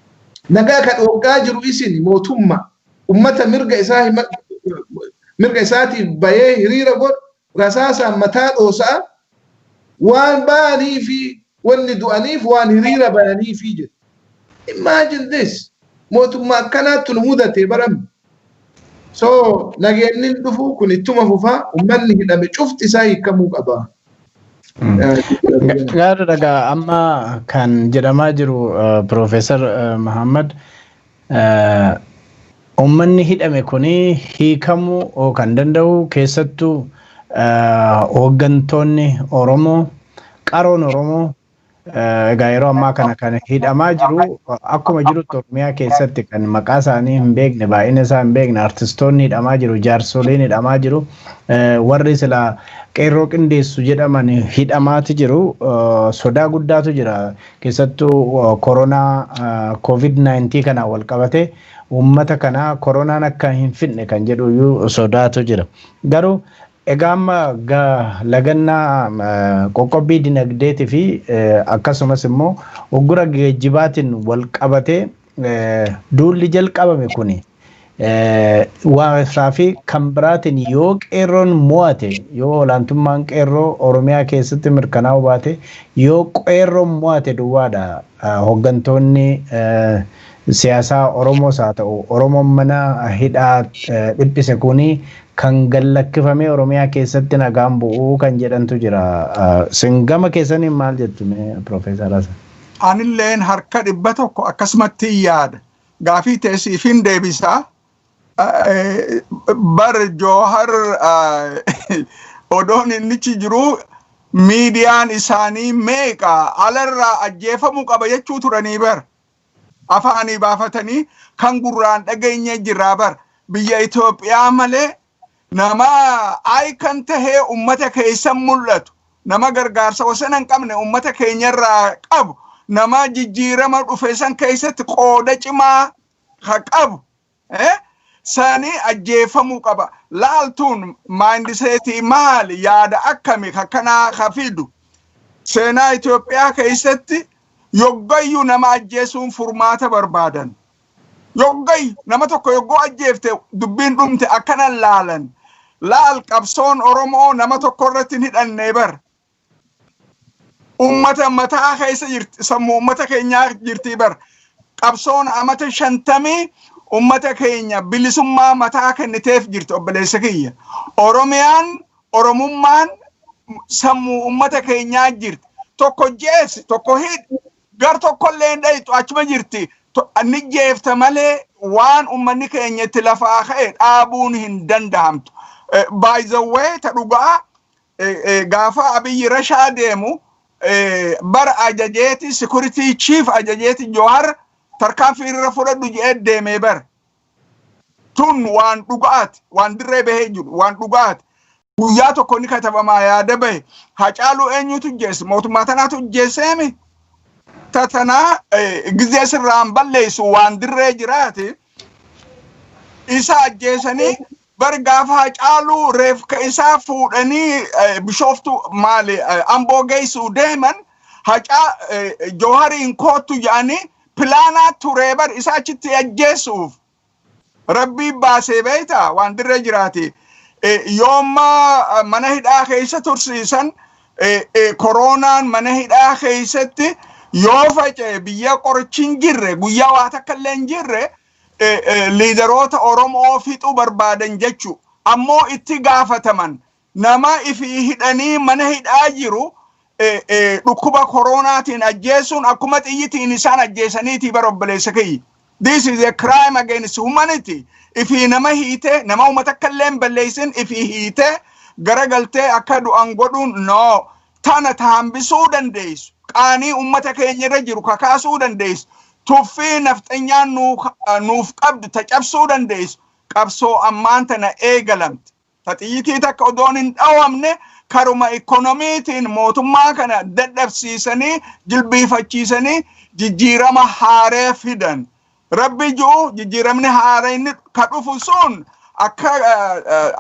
Nagaa ka dhooggaa jiru isin mootummaa. Ummata mirga isaa mirga isaatiif bahee hiriira godhu rasaasaan mataa dhoosa'a, waan ba'anii fi wanni du'aniif waan hiriira bayanii fi jedhu. Imagine this. Mootummaa akkanaatti nu mudate barame. So nageenyi dhufu kun ittuma fufaa, uummanni hidhame cufti isaa hiikamuu qaba. Gaariidha. Egaa amma kan jedhamaa jiru, Piroofeesar Mahammad, uummanni hidhame kuni hiikamuu kan danda'u keessattuu hooggantoonni Oromoo, qaroon Oromoo, egaa yeroo ammaa kana kan hidhamaa jiru akkuma jirutti Oromiyaa keessatti kan maqaa isaanii hin beekne, baay'ina isaa hin beekne, artistoonni hidhamaa jiru, jaarsoliin hidhamaa jiru, warri sila qeerroo qindeessu jedhaman hidhamaati jiru. Sodaa guddaatu jira, keessattuu koronaa COVID-19 kanaan wal qabate uummata kana koronaan akka hin fidne kan jedhu iyyuu sodaatu jira. Garuu egaa amma lagannaa qoqqobbii dinagdeetii fi akkasumas immoo uggura geejjibaatiin wal qabatee duulli jalqabame kuni waa fi kan biraatiin yoo qeerroon mo'ate, yoo olaantummaan qeerroo Oromiyaa keessatti mirkanaa'uu baate, yoo qeerroon mo'ate duwwaadha hooggantoonni siyaasaa Oromoos haa ta'u Oromoon mana hidhaa dhiphise kuni kan gallakkifamee Oromiyaa keessatti nagaan bu'uu kan jedhantu jira. Sin gama keessaniin maal jettu mee, Piroofeesar Hasan? Anilleen harka 100 akkasumatti yaada. Gaafii teessiifin deebisaa. Bar Joohar odoon innichi jiru miidiyaan isaanii meeqa alarraa ajjeefamuu qaba jechuu turanii bar. Afaanii baafatanii kan gurraan dhageenye jirraa bar. Biyya Itoophiyaa malee nama ayikan tahee ummata keessan mul'atu, nama gargaarsa wasana hin qabne ummata keenyarraa qabu, nama jijjiirama dhufe san keessatti qooda cimaa ka qabu sani ajjeefamuu qaba. Laaltuun mindsetii maali, yaada akkami kakkanaa ka fidu? Seenaa Itoophiyaa keessatti yoggayyuu nama ajjeesuun furmaata barbaadan. Yoggayyu nama tokko yogguu ajjeefte dubbiin dhumte akkanan laalan. Laal, qabsoon Oromoo nama tokko irratti hin hidhanne bar. Ummata mataa keessa jirti, sammuu ummata keenyaa jirti bar. Qabsoon amata 50 ummata keenya bilisummaa mataa kenniteef jirti, obboleessa kiyya. Oromiyaan, Oromummaan sammuu ummata keenyaa jirti. Tokko jeesi, tokko hidhi, gar tokkollee hin dhayxu, achuma jirti. Ni jeefta malee waan ummanni keenya itti lafaa ka'e dhaabuun hin danda'amtu. By the way, ta dhugaa gaafa Abiyyi Rashaa deemu bara ajajeeti, security chief ajajeeti, Jawar tarkaanfii irra fudhadhu jedhee deemee bar. Tun waan dhugaati, waan dirree bahee jiru, waan dhugaati. Guyyaa tokko ni katabamaa yaada bahe. Hacaaluu eenyutu jeesse? Mootummaa tanaatu jeesseemi. Tatanaa gizee sirraan balleessu waan dirree jiraati. Isa ajjeesanii bar. Gaafa Hacaaluu reefka isaa fuudhanii Bishooftu maali Amboo geessuu deeman, Hacaa Joohariin koottu jedhanii pilaanaa turee bar isa achitti ajjeesuuf. Rabbii baasee beektaa, waan dirree jiraati. Yoomma mana hidhaa keessa tursiisan, koronaan mana hidhaa keessatti yoo faca'e, biyya qorichi hin jirre, guyyaa waa takka illee hin jirre, leaderoota Oromoo fixuu barbaadan jechuu. Ammoo itti gaafataman nama ifii hidhanii mana hidhaa jiru dhukkuba koronaatiin ajjeesuun akkuma xiyyitiin isaan ajjeesaniitii bara, obboleessa kiyya. This is a crime against humanity. Ifii nama hiite, nama uummata akka illee hin balleessin ifii hiite garagaltee akka du'an godhuun no. Tana taambisuu dandeessu. Qaanii uummata keenya irra jiru kakaasuu dandeessu. Tuffii nafxanyaan nuuf qabdu ta cabsuu dandeessu. Qabsoo ammaan tana eegalamte. Ta xiyyitii takka odoon hin dhawamne karuma ikonomiitiin mootummaa kana dadhabsiisanii jilbiifachiisanii jijjiirama haaree fidan. Rabbi ji'u jijjiiramni haareen ka dhufu sun akka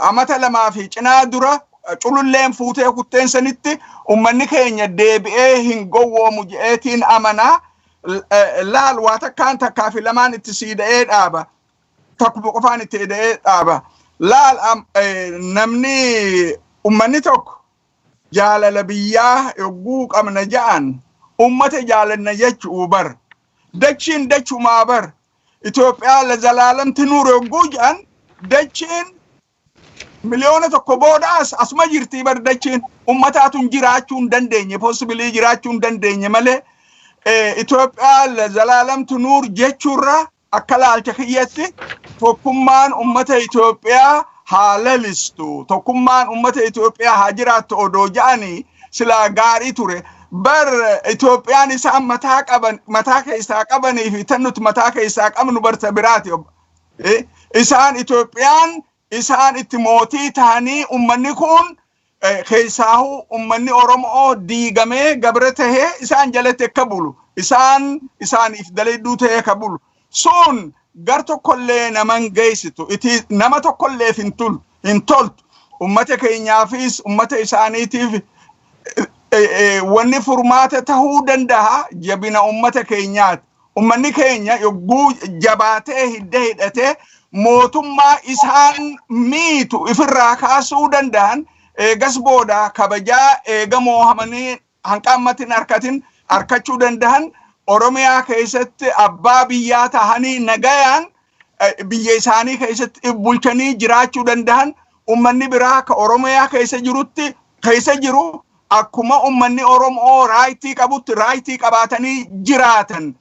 amata 2 fi cinaa dura cululleen fuutee kutteen sanitti ummanni keenya deebi'ee hin gowwoomu je'eetiin amanaa. Laal, waa takkaan takkaa fi lamaan itti siida'ee dhaaba. Takkuma qofaan itti ida'ee dhaaba. Laal, namni ummanni tokko jaalala biyyaa yogguu qabna ja'an, ummata jaalanna jechuu bar. Dachiin dachumaa bar. Itoophiyaa ለዘላለም ትኑር yogguu ja'an, dachiin 1,000,000 boodaas asuma jirti bar. Dachiin ummataatun jiraachuu hin dandeenye, possibly jiraachuu hin dandeenye malee, Itoophiyaa ለዘላለም ትኑር jechuurra akka laalcha kiyyatti tokkummaan ummata Itoophiyaa haa lalistu, tokkummaan ummata Itoophiyaa haa jiraattu odoo ja'anii silaa gaarii ture. Bar Itoophiyaan isaan mataa qaban, mataa keessaa qabanii fi tan nuti mataa keessaa qabnu barta biraati. Isaan Itoophiyaan isaan itti mootii ta'anii, ummanni kun, keessaahu ummanni Oromoo, diigamee gabra tahee isaan jalatti akka bulu, isaan isaaniif dalayduu tahee akka bulu, sun gar tokkollee naman geessitu, iti nama tokkolleef hin toltu. Ummata keenyaafis ummata isaaniitiif wanni furmaata tahuu danda'a jabina ummata keenyaati. Ummanni keenya yogguu jabaatee hidda hidhatee mootummaa isaan miitu ifirraa kaasuu danda'an, eegas booda kabajaa eega moohamanii hanqaammatin harkatin harkachuu danda'an, Oromiyaa keessatti abbaa biyyaa tahanii nagayaan biyya isaanii keessatti bulchanii jiraachuu danda'an. Ummanni biraa ka Oromiyaa keessa jirutti keessa jiru akkuma ummanni Oromoo right qabutti right qabaatanii jiraatan.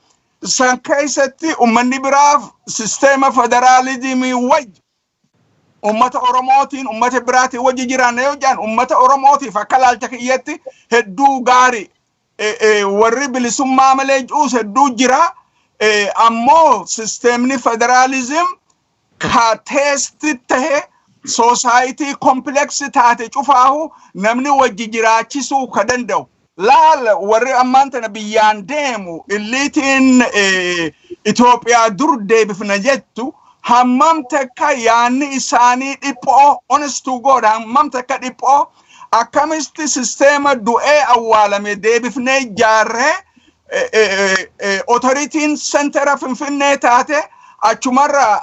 San keessatti ummanni biraaf sisteema federaalizimii wajji ummata Oromootiin ummata biraatiin wajji jiraanna yoo jedhan, ummata Oromootiif akka laalcha kiyyatti hedduu gaarii. Warri bilisummaa malee juus hedduu jira. Ammoo sisteemni federaalizim ka test tahe, society complex taate cufaahu namni wajji jiraachisuu ka danda'u. Laal, warri ammaan tana biyyaan deemu, eliteiin Itoophiyaa dur deebifna jettu, hammam takka yaanni isaanii dhiphoo, honest to God, hammam takka dhiphoo. Akkamitti sisteema du'ee awwaalame deebifnee ijaarree, authorityn centera Finfinnee taate, achumarra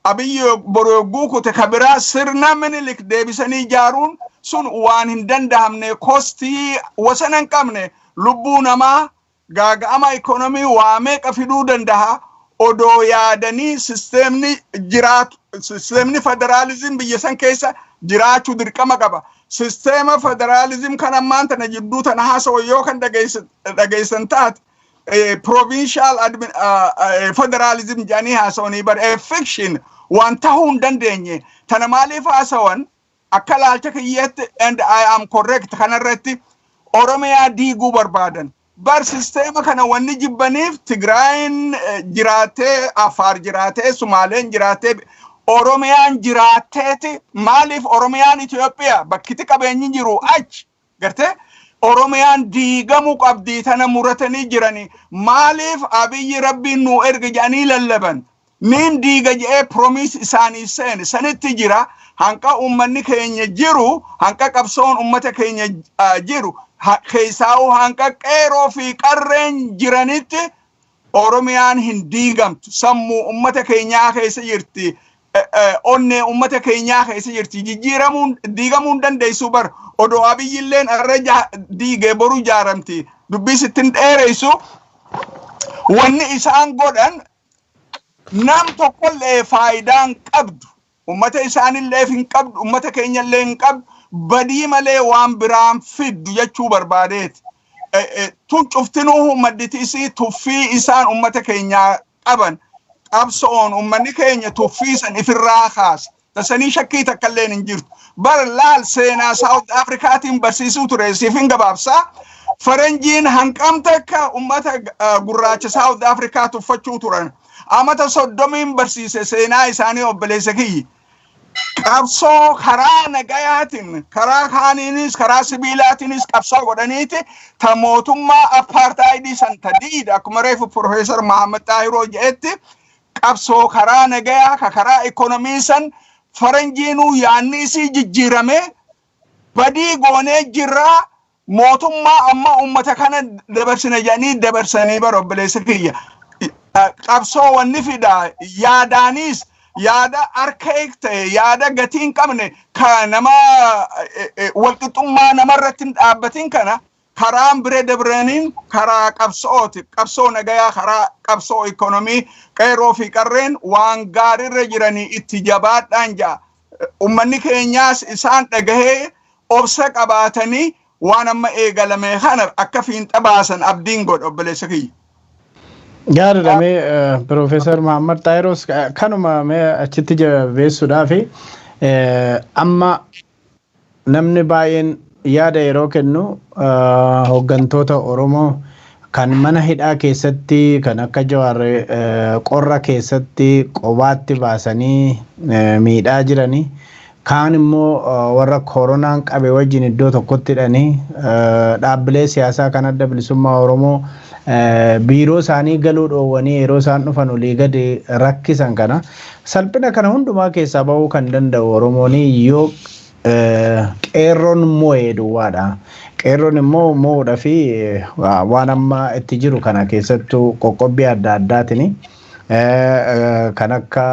Abiyyi boru yogguu kute kabiraa sirna Minilik deebisanii ijaaruun sun waan hin danda'amne, costii wasana hin qabne, lubbuu namaa gaaga'ama ikonomii waa meeqa fiduu danda'a. Odoo yaadanii sisteemni jiraatu, sisteemni federaalizim biyya san keessa jiraachuu dirqama qaba. Sisteema federaalizim kan ammaan tana jidduu tana haasawa yoo kan dhageessan taate, provincial federalism jedhanii haasawanii bar, fiction waan tahuu hin dandeenye. Tana maaliif haasawan? Akka laalcha kiyyatti, and I am correct kanarratti, Oromiyaa diiguu barbaadan. Bar sisteema kana wanni jibbaniif, Tigraayin jiraatee, Afaar jiraatee, Sumaaleen jiraatee, Oromiyaan jiraatteeti. Maaliif Oromiyaan Itoophiyaa bakkiti qabeenyi jiru achi gartee Oromiyaan diigamuu qabdii tana muratanii jirani. Maaliif Abiyyi Rabbiin nu erga jedhanii lallaban? Niin diiga jedhee promise isaanii seene sanitti jira. Hanqa ummanni keenya jiru, hanqa qabsoon ummata keenya jiru, keessaa'uu hanqa qeeroo fi qarreen jiranitti Oromiyaan hin diigamtu. Sammuu ummata keenyaa keessa jirti. Onnee ummata keenyaa keessa jirti. Jijjiiramuun diigamuu hin dandeessu bar. Odoo Abiyyilleen irra diigee boru ijaaramti. Dubbii sittin dheeressu. Wanni isaan godhan nam tokkollee faayidaan qabdu. Ummata isaanillee hin qabdu, ummata keenyallee hin qabdu. Badii malee waan biraan fiddu jechuu barbaadeeti. Tun cuftinuu madditi isii tuffii isaan ummata keenyaa qaban. Qabsoon ummanni keenya tuffii san ifirraa kaasa. Tasanii shakkii takkalleen hin jirtu. Bar laal, seenaa South Afrikaatiin barsiisuu ture siif hin gabaabsaa. Faranjiin hanqam takka ummata gurraacha South Afrikaa tuffachuu turan. Amata 30n barsiise seenaa isaanii, obboleessa kiyyi. Qabsoo karaa nagayaatiin, karaa kaaniinis, karaa sibiilaatiinis qabsoo godhaniiti ta mootummaa apartheidii san ta diida. Akkuma reefu Profeesar Mahammad Xaahiroo jedhetti, qabsoo karaa nagayaa ka karaa ikonomii san faranjiinuu yaanni isii jijjiirame, badii goonee jirraa. Mootummaa amma ummata kana dabarsina jedhanii dabarsanii bara, obboleessa kiyya. Qabsoo wanni fida yaadaanis yaada archaic ta'e, yaada gatii hin qabne, ka nama walqixxummaa namarratti hin dhaabbatin kana karaan bira dabraniin karaa qabsooti. Qabsoo nagayaa, karaa qabsoo ikonomii, qeerroo fi qarreen waan gaariirra jiranii itti jabaadhaan ja'a. Ummanni keenyaas isaan dhagahee obsa qabaatanii waan amma eegalame kana akka fiinxa baasan abdiin godha, obboleessa kiyya. Gaariidha. Mee Piroofeesar Mahammad Xaayiroos, kanuma mee achitti jabeessuudhaaf, amma namni baay'een yaada yeroo kennu hooggantoota Oromoo kan mana hidhaa keessatti, kan akka Jawaar qorra keessatti qobaatti baasanii miidhaa jiranii, kaan immoo warra koronaan qabe wajjin iddoo tokkotti hidhanii, dhaabbilee siyaasaa kan Adda Bilisummaa Oromoo biiroo isaanii galuu dhoowwanii yeroo isaan dhufan olii gadi rakkisan kana, salphina kana hundumaa keessaa bahuu kan danda'u Oromoon yoo qeerroon moo'ee duwwaadha. Qeerroon immoo moo'uudha fi waan amma itti jiru kana keessattuu qoqqobbii adda addaatiin kan akka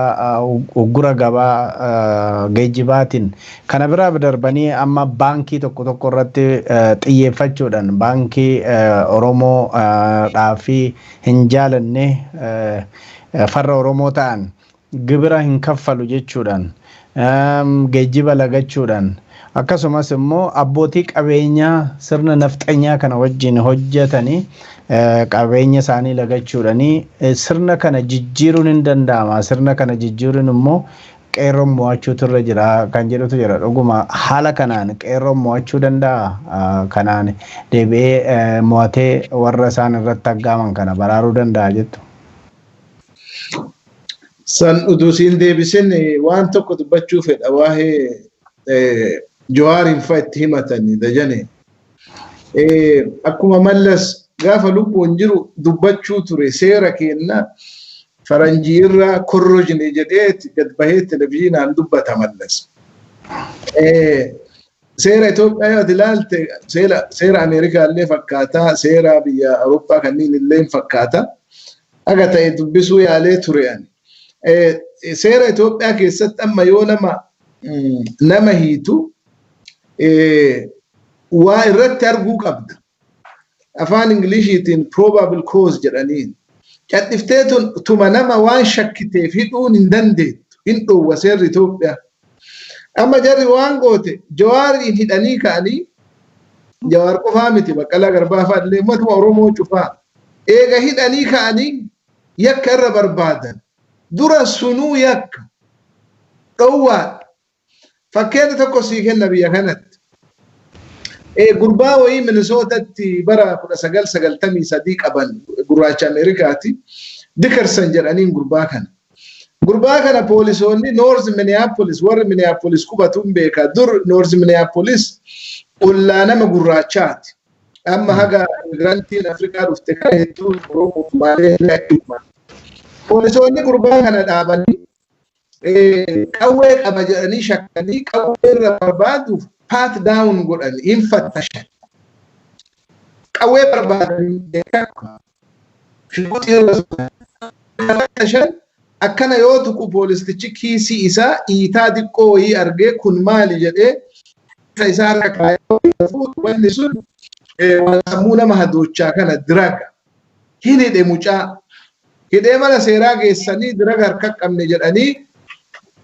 uggura gabaa geejjibaatiin, kana biraa darbanii amma baankii tokko tokko irratti xiyyeeffachuudhaan baankii Oromoo dhaafii hin jaalanne, farra Oromoo ta'an gibira hin kaffalu jechuudhaan, geejjiba lagachuudhaan, akkasumas immoo abbootii qabeenyaa sirna nafxanyaa kana wajjin hojjetanii qabeenya isaanii lagachuudhaanii sirna kana jijjiiruun hin danda'ama. Sirna kana jijjiiruun immoo qeerroon mo'achuutu irra jira kan jedhutu jira. Dhuguma haala kanaan qeerroon mo'achuu danda'a? Kanaan deebi'ee mo'atee warra isaan irratti aggaaman kana baraaruu danda'a jettu? San utuu siin deebisin waan tokko dubbachuu fedha, waa'ee Jawaariin fa itti himatanii dajane. Akkuma Mallas gaafa lubbuun jiru dubbachuu ture, seera kenna faranjii irraa korrojne jedhee gad bahee televizyiinaan dubbata Mallas. Seera Itoophiyaa yoo ati ilaalte seera Ameerikaa illee fakkaata, seera biyya Awurooppaa kanneen illee fakkaata. Aga ta'e dubbisuu yaalee ture ani. Seera Itoophiyaa keessatti amma yoo nama hiitu waa irratti arguu qabda. Afaan Ingiliishiitiin probable cause jedhaniin. Cadhiftee tuma nama waan shakkiteef hidhuun hin dandeettu. Hin dhoowwa seerri Itoophiyaa. Amma jarri waan goote, Jawaariin hidhanii ka'anii, Jawaar qofaa miti, Baqqalaa Garbaa fa'a illee, uummatuma Oromoo cufaa. Eega hidhanii ka'anii yakka irra barbaadan. Dura sunuu yakka. Dhoowwaadha. Fakkeenya tokko sii kenna biyya kanatti. Gurbaa wayii Minisootatti bara 1993 qaban, gurraacha Ameerikaati. Dickerson jedhaniin gurbaa kana. Gurbaa kana poolisoonni North Minneapolis, warri Minneapolis qubatuun beeka. Dur North Minneapolis ollaa nama gurraachaati. Amma haga immigrantiin Afrikaa dhufte kana hedduu Oromoo Sumaalee illee achuma. Poolisoonni gurbaa kana dhaabanii qawwee qaba jedhanii shakkanii qawwee irra barbaaduuf pat down godhan, hin fattashan. Qawwee barbaadanii shiguxii irra fattashan. Akkana yoo tuqu poolistichi kiisii isaa iitaa xiqqoo wayii argee, kun maali jedhee isaa harka kaayee, wanni sun waan sammuu nama hadoochaa kana, drug. Hin hidhe mucaa. Hidhee mana seeraa geessanii drug harka qabne jedhanii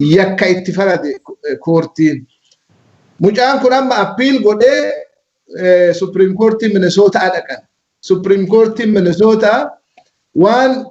yakka itti farade koortiin. Mucaan kun amma appeal godhee Supreme Courtii Minnesota dhaqan. Supreme Courtii Minnesota waan